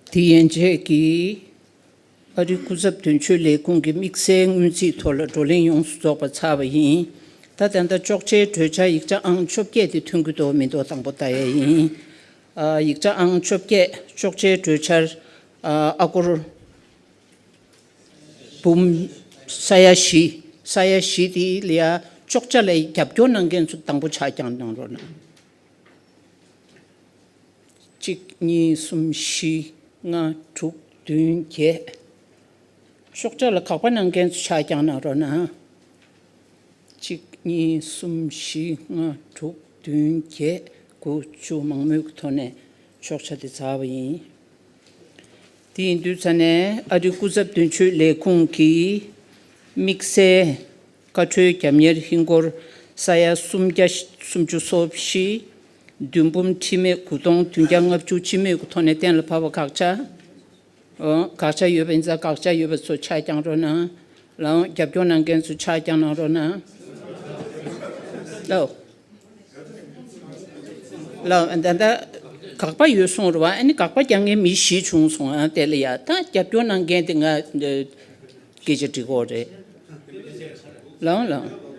དེ་ཡན་ཆད་ཀྱིས་ཨ་རིའི་སྐུ་ཚབ་དོན་གཅོད་ལས་ཁུངས་ཀྱི་དམིགས་བསལ་སྔོན་རྩིས་ཐོག་ལ་བགྲོ་གླེང་ཡོངས་སུ་རྫོགས་པ་ཚར་བ་ཡིན། ད་ད་ལྟ་གཅོག་ཆའི་གྲོས་འཆར་ཡིག་ཆ་ཨང་བཅོ་བརྒྱད་དེ་ཐོན་གྱི་འདུག་མི་འདུག་དང་པོ་ལྟ་ཡ་ཡིན། ཨ་ཡིག་ཆ་ཨང་བཅོ་བརྒྱད་གཅོག་ཆའི་གྲོས་འཆར། ཨ་ཨ་སྒོར་འབུམ་ས་ཡ་བཞི། ས་ཡ་བཞི་དེ་ལ་ཡ་གཅོག་ཆ་ལ་རྒྱབ་སྐྱོར་གནང་མཁན་ཚོ་དང་པོ་ཆ་རྐྱང་གནང་རོགས་གནང་། གཅིག་གཉིས་གསུམ་བཞི་ལྔ་དྲུག་བདུན་བརྒྱད། གཅོག་ཆ་ལ་དགག་པ་གནང་མཁན་ཚོ་ཆ་རྐྱང་གནང་རོགས་གནང་། གཅིག་གཉིས་གསུམ་བཞི་ལྔ་དྲུག་བདུན་བརྒྱད་དགུ་བཅུ་མང་མོས་ཀྱི་ཐོག་ནས་གཅོག་ཆ་དེ་ཚར་བ་ཡིན། དེ་ཡིན་དུས་ཙ་ནས་ཨ་རིའི་སྐུ་ཚབ་དོན་གཅོད་ལས་ཁུངས་ཀྱི་དམིགས་བསལ་བཀའ་འཁྲོལ་རྒྱབ་གཉེར་ཧིན་སྒོར་ས་ཡ་སུམ་བརྒྱ་སུམ་ཅུ་སོ་བཞི། བདུན་འབུམ་ཁྲི་མེད་དགུ་སྟོང་བདུན་བརྒྱ་ལྔ་བཅུ་སྤྱི་མོས་ཀྱི་ཐོག་ནས་གཏན་ལ་ཕབ་པ་དགག་ཆ། འོ། དགག་བྱ་ཡོད་པ་ཡིན་ཙང་དགག་བྱ་ཡོད་པ་ཚོ་ཆ་རྐྱང་རོགས་གནང་། ལའོ། རྒྱབ་སྐྱོར་གནང་མཁན་ཚོ་ཆ་རྐྱང་གནང་རོགས་གནང་། ལའོ། ལའོ། ད་ལྟ་དགག་པ་ཡོད་གསུངས་རེད་བ། ཨ་ནི་དགག་པ་རྒྱག་མཁན་མི་བཞི་བྱུང་སོང་། ཨ་དེ་ལ་ཡ་ད་རྒྱབ་སྐྱོར་གནང་མཁན་དེ་ང་སྐད་ཆ་འདྲི་གོ་རེད། ལའོ་ལའོ།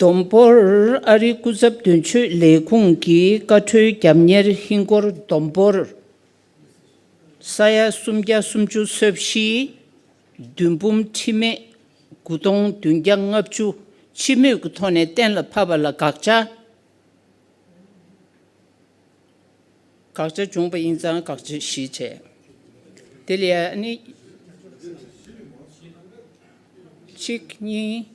བསྡོམས་འབོར། ཨ་རིའི་སྐུ་ཚབ་དོན་གཅོད་ལས་ཁུངས་ཀྱི་བཀའ་འཁྲོལ་རྒྱབ་གཉེར་ཧིན་སྒོར་བསྡོམས་འབོར་ས་ཡ་སུམ་བརྒྱ་སུམ་ཅུ་སོ་བཞི། བདུན་འབུམ་ཁྲི་མེད་དགུ་སྟོང་བདུན་བརྒྱ་ལྔ་བཅུ་སྤྱི་མོས་ཀྱི་ཐོག་ནས་གཏན་ལ་ཕབ་པ་ལ་དགག་བྱ། དགག་བྱ་བྱུང་བ་ཡིན་ཙང་དགག་བྱ་བཞི་བྱས། དེ་ལ་ཡ་ནི། གཅིག་གཉིས།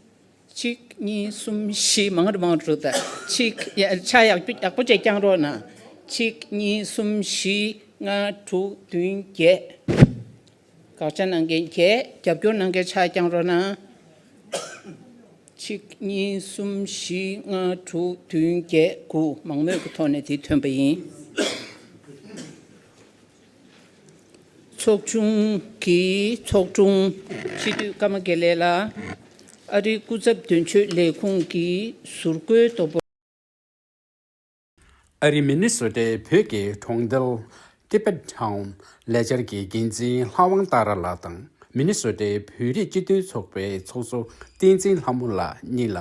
གཅིག་གཉིས་གསུམ་བཞི། མང་རུ་མང་རུ་འགྲོ་ད། གཅིག་ཡ་ཆ་ཡག་པོ་ཡག་པོ་བྱས་རྐྱང་རོགས་གནང་། གཅིག་གཉིས་གསུམ་བཞི། ལྔ་དྲུག་བདུན་བརྒྱད། དགག་བྱ་གནང་མཁན་བརྒྱད། རྒྱབ་སྐྱོར་གནང་མཁན་ཆ་བརྐྱངས་རོགས་གནང་། གཅིག་གཉིས། གསུམ། བཞི། ལྔ། དྲུག་བདུན་བརྒྱད། དགུ། མང་མོས་ཀྱི་ཐོག་ནས་དེ་ཐོན་པ་ཡིན། ཚོགས་ཆུང་གི་ཚོགས་དྲུང་སྤྱི་འཐུས་ཀརྨ་དགེ་ལེགས་ལགས། ཨ་རིའི་སྐུ་ཚབ་དོན་གཅོད་ལས་ཁུངས་ཀྱི་ཟུར་བཀོད་དོ་པོ། ཨ་རི་མི་ནི་སོ་ཊའི་བོད་ཀྱི་གྲོང་རྡལ་ཏི་པེད་ཊའུན་ལས་འཆར་གྱི་འགན་འཛིན་ལྷ་དབང་ཏཱ་ར་ལགས་དང་མི་ནི་སོ་ཊའི་བོད་རིགས་སྤྱི་མཐུན་ཚོགས་པའི་ཚོགས་གཙོ་བསྟན་འཛིན་ལྷ་མོ་ལགས་གཉིས་ལ་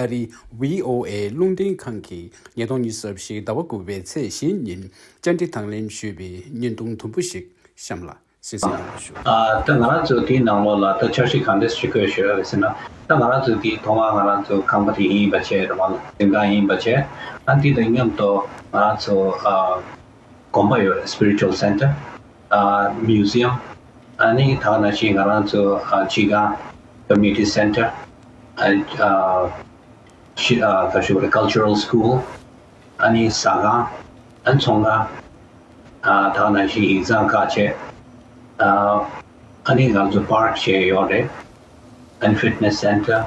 ཨ་རི་ཝི་ཨོ་ཨེ་རླུང་འཕྲིན་ཁང་གིས་ཉིས་སྟོང་ཉི་ཤུ་རྩ་བཞི་ཟླ་བ་དགུ་པའི་ཚེས་བཞི་ཉིན་བཅར་འདྲི་དང་ལེན་ཞུས་པའི་བརྙན་ཐུང་དུམ་བུ་ཞིག་གཤམ་ལ། གསན་གཟིགས་གནང་རོགས་ཞུ། ཨ། ད་ང་རང་ཚོ་དེའི་ནང་ལོགས་ལ་ད་འཆར་གཞི་ག་འདྲ་ཞིག་བཀོད་ཞུ་ཡ་རེད་ཟེར་ན། ད་ང་རང་ཚོ་དེའི་ཐོག་མར་ང་རང་ཚོ་ཁང་པ་དེ་ཡིན་པ་བྱས། རེད་བ། འཛིན་ཁང་ཡིན་པ་བྱས། ཨ། དེ་དང་མཉམ་དུ་ང་རང་ཚོ། ཨ། དགོན་པ་ཡོད་རེད། Spiritual Center། ཨ། Museum། ཨ་ནི་ད་ག་ནང་བཞིན་ང་རང་ཚོ། ཨ། སྤྱི་ཁང་། Community Center། ཨ། ཨ། ཤི། ཨ། ག་ཞུ་དགོས་རེད། Cultural School། ཨ་ནི་ཟ་ཁང་། ཨ་ནི་ཚོང་ཁང་། ཨ། ད་ག་ནང་བཞིན་ཡིག་ཚང་ཁག་བྱས། ཨ། ཨ་ནི་ང་ཚོ་པཱརྐ་བྱས་ཡོད་རེད། ཨ་ནི་Fitness Center།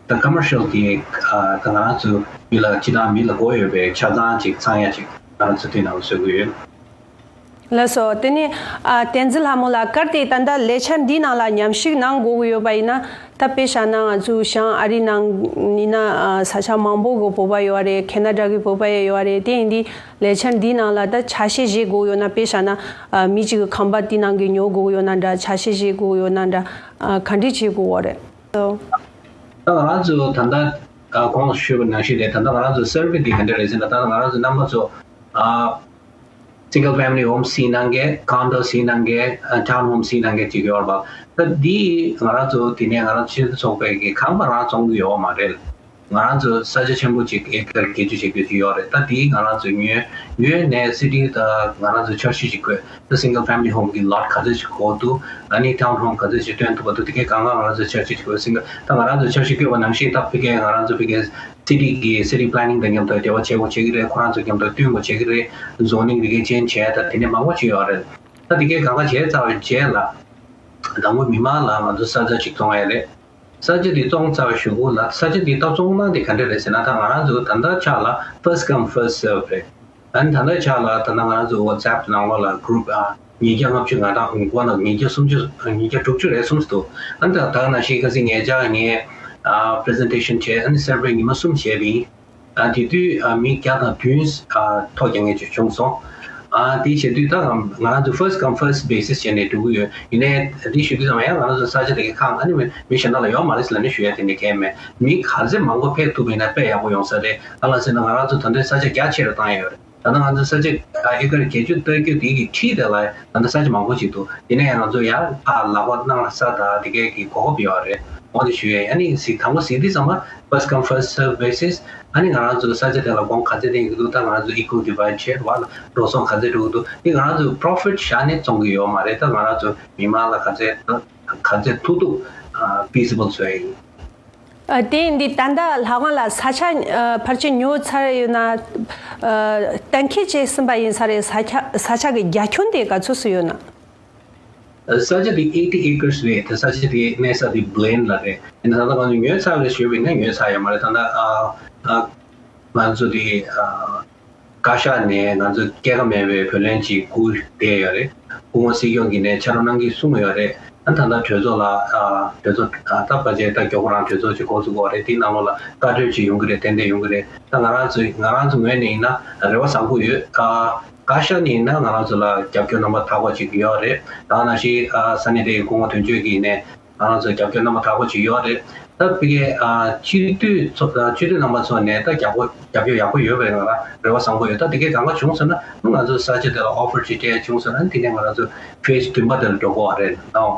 ད་Commercial་དེ། ཨ། ད་ང་རང་ཚོ་མི་ལ། སྤྱིར་བཏང་མི་ལ་དགོས་ཡོད་པའི་ཆ་ཚང་ཅིག་ཚང་ཡ་ཅིག་ང་རང་ཚོ་དེ་ནང་བཟོ་གི་ཡོད། ལགས་སོ། དེ་ནས། ཨ། བསྟན་འཛིན་ལྷ་མོ་ལགས། གལ་ཏེ་ད་ལྟ་ལས་འཆར་འདིའི་ནང་ལ་མཉམ་ཞུགས་གནང་དགོས་ཀྱི་ཡོད་པ་ཡིན་ན། ད་དཔེ་བཞག་ན་ང་ཚོའི་བྱང་ཨ་རི་ནང་ཡིན་ན། ཨ། ས་ཆ་མང་པོ་གི་བོད་པ་ཡོད་རེད། ཁེ་ན་ཌ་གི་བོད་པ་ཡང་ཡོད་རེད། དེ་ཡིན་དུས་ལས་འཆར་འདིའི་ནང་ལ་ད་ཆ་ཤས་བཞེས་དགོས་ཡོད་ན། དཔེ་བཞག་ན། ཨ། མི་གཅིག་གི་ཁང་པ་དེའི་ནང་གི་ཉོ་དགོས་ཡོད་ན་འདྲ། ཆ་ཤས་བཞེས་དགོས་ཡོད་ན་འདྲ། ཨ། ག་འདྲ་བྱེད་དགོས་པ་རེད། ད་ང་རང་ཚོ་ད་ལྟ། ཨ། གོང་དུ་ཞུས་པ་ནང་བཞིན་རེད། ད་ལྟ་ང་རང་ཚོ་སར་ཝེ་འདི་ག་འདྲ་རེད་ཟེར་ན། ད་ལྟ་ང་རང་ཚོ་རྣམ་པ་ཚོ། ཨ། Single family homes་ཡིན་གནང་མཁན། Condos་ཡིན་གནང་མཁན། ཨ། Town homes་ཡིན་གནང་མཁན་ཅིག་ཡོད་རེད་པ། ད་འདི་ང་རང་ཚོ་དེ་ནས་ང་རང་ཚོ་སྤྱི་མཐུན་ཚོགས་པའི་གི་ཁང་པ་རང་བཙོང་གི་ཡོད་མ་རེད། ང་རང་ཚོ་ས་ཆ་ཆེན་པོ་ཅིག་ཨེ་ཀར་བརྒྱད་ཅུ་ཞིག་ཡོད་ཀྱི་ཡོད་རེད། ད་འདི་ང་རང་ཚོ་ཉོས། ཉོས་ནས་སི་ཊི་དང་ང་རང་ཚོ་འཆར་གཞི་ཅིག་བཀོད། ད་single family home་གི་lot་ག་ཚོད་ཅིག་དགོས་འདུག་ཨ་ནི་town home་ག་ཚོད་ཅིག་བཏོན་ཐུབ་པ་འདུག་དེ་གའི་སྒང་ག་ང་རང་ཚོ་འཆར་གཞི་ཅིག་བཀོད། single། ད་ང་རང་ཚོ་འཆར་གཞི་བཀོད་པ་ནང་བཞིན། ད་ཕ་གིའི་ང་རང་ཚོ་ཕ་གིའི་སི་ཊི་གི་city planning་དང་མཉམ་དུ་འབྲེལ་བ་བྱེད་དགོས་བྱེད་ཀྱི་རེད། ཁོ་རང་ཚོ་མཉམ་དུ་བསྟུན་དགོས་བྱེད་ཀྱི་རེད། zoning་རི་ཀའི་change་བྱས། ད་དེ་ནས་མང་པོ་བྱས་ཡོད་རེད། ད་དེ་གའི་སྒང་ག་བྱས་ཚར་བའི་རྗེས་ལ། དང་པོ་མི་མང་ལ་ང་ཚོ་ས་ཆ་ཅིག་བཙོང་ཡ་རེད། ས་ཆ་དེ་བཙོང་ཚར་བའི་གཞུག་གུ་ལ། ས་ཆ་དེ་ད་བཙོང་གནང་དེ་ག་འདྲ་རེད་ཟེར་ན། ད་ང་རང་ཚོ་ད་ལྟ་ཆ་ལ་first come first serve་རེད། ཨ་ནི་ད་ལྟ་ཆ་ལ་ད་ལྟ་ང་རང་ཚོ་WhatsApp་ནང་ལོགས་ལ་group། ཨ། ཉིས་བརྒྱ་ལྔ་བཅུ་ང་དང་། ང་དང་ཉིས་བརྒྱ་སུམ་ཅུ། ཉིས་བརྒྱ་དྲུག་ཅུ་རེད། སུམ་ཅུ་འདུག་ཨ་ནི་ད་ད་ནང་བཞིན་ཁ་སང་ཉེ་ཆར་ངས། ཨ། presentation་བྱས། ཨ་ནི་survey་ཉི་མ་གསུམ་བྱས་པ་ཡིན། ཨ། དེ་དུས། ཨ། མི་བརྒྱ་དང་བདུན། ཨ། ཐོ་རྒྱག་མཁན་ཅིག་བྱུང་སོང་། ཨ། དེ་བྱེད་དུས་ད་ང་རང་ཚོ་first come first basis་བྱས་ནས་འགྲོ་གི་ཡོད། ཡིན་ནའི་དེ་ཞུ་དུས་ཙམ་ཡང་ང་རང་ཚོ་ས་ཆ་དེ་གའི་ཁག་ཨ་ནི་མི་གཞན་དག་ལ་ཡོད་མ་རེད་ཟེར་ལབ་ནས་ཞུ་ཡ་དེ་འདྲ་གང་ཡང་མེད། མི་ག་ཚད་མང་པོ་ཕེབས་ཐུབ་པ་ཡིན་ན་དཔེ་ཡག་པོ་ཡོང་ས་རེད། གང་ལ་ཟེར་ན་ང་རང་ཚོ་ད་ལྟའི་ས་ཆ་རྒྱ་ཆེ་རུ་བཏང་ཡ་ཡོད་རེད། ད་ལྟ་ང་ཚོ་ས་ཆ་ཨེ་ཀར་བརྒྱད་ཅུ་སྟོང་དེ་གི་འཁྲིས་དེ་ལ་ད་ལྟ་ས་ཆ་མང་པོ་ཞིག་འདུག་ཡིན་ན་ཡང་ང་ཚོ་ཡང་ཕར་ལག་པ་གནང་ས་དང་དེ་གའི་གི་གོ་སྐབས་ཡོད་རེད། འོ་དེ་ཞུ་ཡས། ཨ་ནི་གཟིགས། དང་པོ་གཟིགས་དུས་ཙམ་པ་first come first serve basis། ཨ་ནི་ང་རང་ཚོ་ས་ཆ་དེ་ལ་གོང་ག་ཚད་ལྡན་གྱི་འདུག་ད་ང་རང་ཚོ་equal divide་བྱས་པ་ལ་འགྲོ་སོང་ག་ཚད་འགྲོ་གི་འདུག་འདི་ང་རང་ཚོ་profit་བཞག་ནས་བཙོང་གི་ཡོད་མ་རེད། ད་ང་རང་ཚོ་མི་མང་ལ་ག་ཚད་ག་ཚད་ཐུབ་ཐུབ་feasible་བཟོ་ཡས་ཡིན། ཨ། དེ་ཡིན་དུས་ད་ལྟ་ལྷ་དབང་ལགས་ས་ཆ། ཨ། ཕལ་ཆེར་ཉོས་ཚར་ཡོད་ན། ཨ། གཏན་འཁེལ་བྱས་ཟིན་པ་ཡིན་ས་རེད། ས་ཆ། ས་ཆ་གི་རྒྱ་ཁྱོན་དེ་ག་ཚོད་སུ་ཡོད་ན། ས་ཆ་དེ་eighty acres་རེད། དེ་ས་ཆ་དེ་གནས་ས་དེ་Blaine་ལ་རེད། ཡིན་ན་ད་ལྟ་ང་ཚོ་ཉོས་ཚར་རེད་ཞུས་པ་ཡིན་ན་ཉོས་ཚར་ཡོད་མ་རེད། ད་ལྟ། ཨ། ཨ། ང་ཚོ་དེ། ཨ། བཀའ་ཤག་ནས་ང་ཚོ་སྐྱེད་ཀ་མེད་པའི་བུ་ལོན་ཅིག་བསྐུར་བསྡད་ཡོད་རེད། སྐུ་ངོ་སྲིད་སྐྱོང་གིས་ནས་ཕྱག་རོགས་གནང་གི་གསུངས་ཡོད་རེད། ཨ། ད་ལྟ་གྲོས་ཚོགས་ལ། ཨ། གྲོས་ཚོགས། ཨ། ད་ཕལ་ཆེར་ད་མགྱོགས་པོ་རང་གྲོས་ཚོགས་ཅིག་འགོ་ཚུགས་ཀྱི་ཡོད་རེད། དེའི་ནང་ལོགས་ལ་བཀའ་གྲོས་ཅིག་ཡོང་གི་རེད། ཏན་ཏན་ཡོང་གི་རེད། ད་ང་རང་ཚོ། ང་རང་ཚོ་ངོས་ནས་ཡིན་ན་རེ་བ་བཟང་པོ་ཡོད། ཨ། བཀའ་ཤག་ནས་ཡིན་ན་ང་རང་ཚོ་ལ་རྒྱབ་སྐྱོར་རྣམ་པ་དག་པ་ཅིག་ཡོད་རེད། ད་ནང་བཞིན། ཨ། ས་གནས་དེའི་སྐུ་ངོ་དོན་གཅོད་ཀྱིས་ནས་ང་རང་ཚོ་རྒྱབ་སྐྱོར་རྣམ་པ་དག་པོ་ཅིག་ཡོད་རེད། ད་ཕ་གིའི། ཨ། སྤྱི་འཐུས་ཚོ། ཨ། སྤྱི་འཐུས་རྣམ་པ་ཚོ་ནས་ད་རྒྱབ་སྐྱོར། རྒྱབ་སྐྱོར་ཡག་པོ་ཡོད་པའི་ང་རང་རེ་བ་བཟང་པོ་ཡོད། ད་དེ་གའི་གང་ག་བྱུང་སོང་ན་ང་ཚོ་ས་ཆ་དེ་ལ་offer་ཅིག་སྤྲད་བྱུང་སོང་ན་དེ་ནས་ང་རང་ཚོ་phase་བདུན་པ་དེ་ལ་འགྲོ་དགོས་པ་རེད། ཨོ།